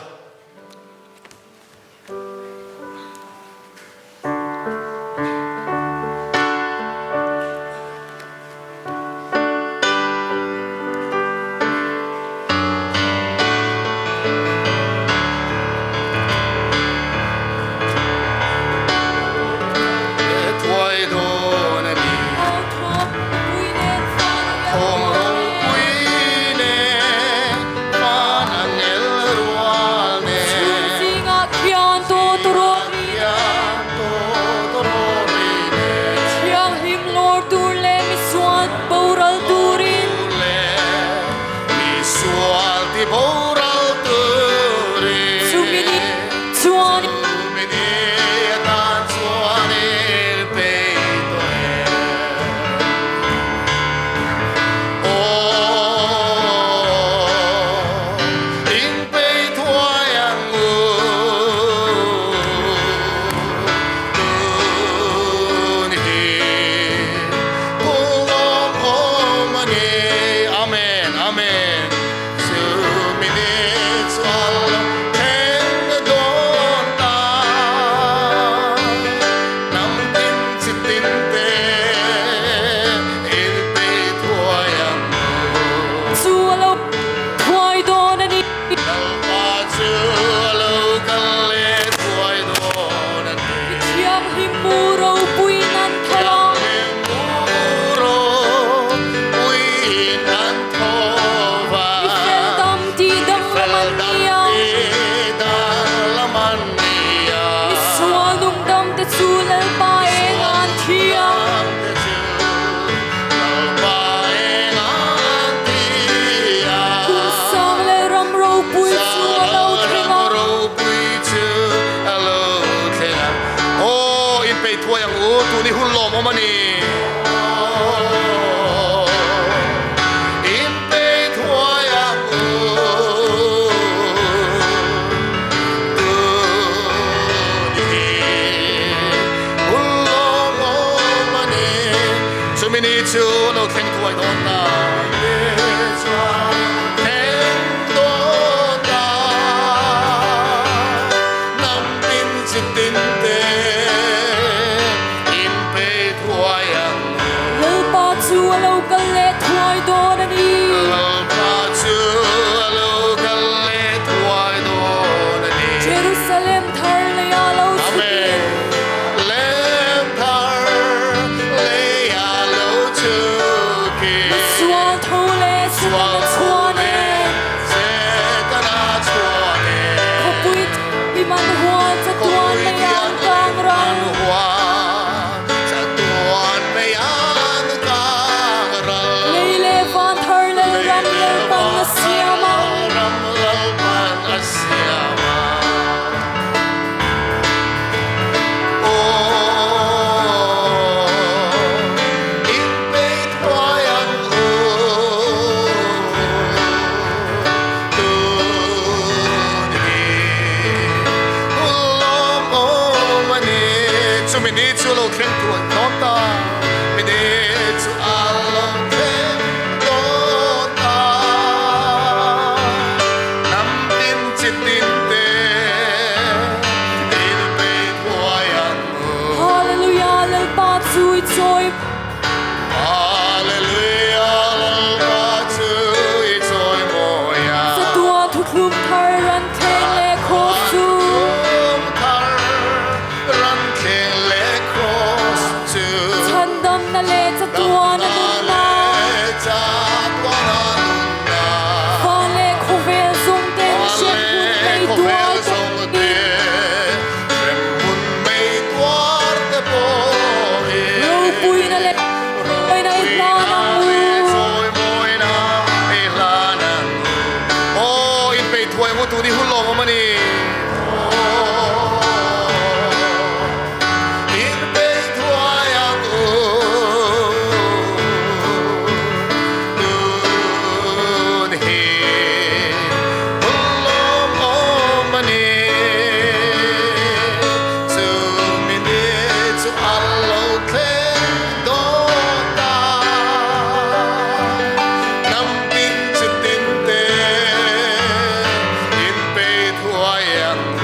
Zai ang u.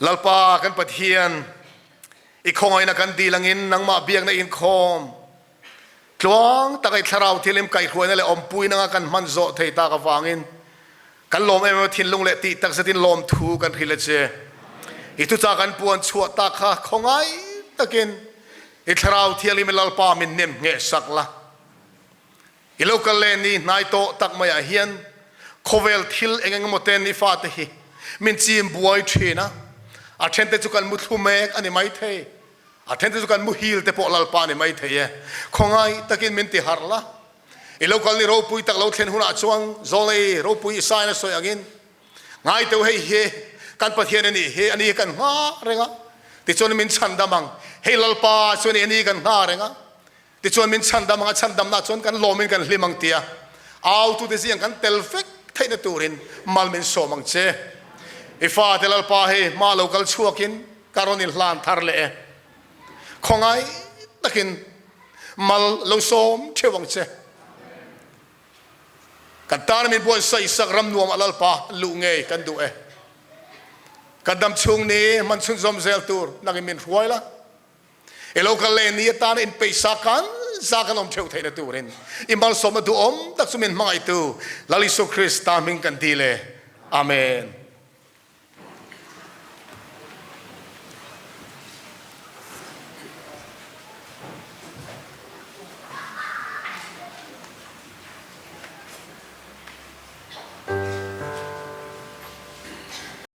Lalpa kan Pathian, i khawngaihna kan dil angin nangmah biakna inkhawm tluang taka i thlarau thilim kaihhruaina leh awmpuina anga kan hman zawh thei tak avangin kan lawm em em a, thinlung leh tih takzetin lawmthu kan hrilh a che. I thuchah kan puan chhuah tak kha khawngaih takin i thlarau thianghlim i Lalpa min nem ngheh sak la. I lo kal leh ni hnai tawh tak maiah hian khawvel thil eng eng emaw ten i fate hi min chim buai thin a, a thente chu kan mu thlu mek a ni maithei, a thente chu kan muhil te pawh Lalpa a ni maithei e. Khawngaih takin min ti harh la, i lo kal ni ropui tak lo thlen hunah chuan Zawlei ropui Isaia-in a sawi angin, Ngai teu hei hi kan Pathian a nih hi, a ni hi kan nghah reng a, tichuan min chhandam ang. Hei Lalpa chu a ni, a ni hi kan nghah reng a. Tichuan min chhandam anga chhandamna chuan kan lawmin kan hlim ang tia autute zing kan tel vek theihna turin mal min sawm ang che. I fate Lalpa hei hma lo kal chhuakin ka rawn inhlan thar leh e. Khawngaih takin mal lo sawm theuh ang che. Kan tana min buatsaihsak ram nuamah Lalpa luh ngei kan duh e. Kan dam chhung ni hman chhunzawm zel tur nangin min hruai la. I lo kal leh ni atana inpeih sa kan za kan awm theuh theihna turin i malsawmna duhawm tak chu min hmangaihtu Lal Isu Krista hming kan dil e. Amen.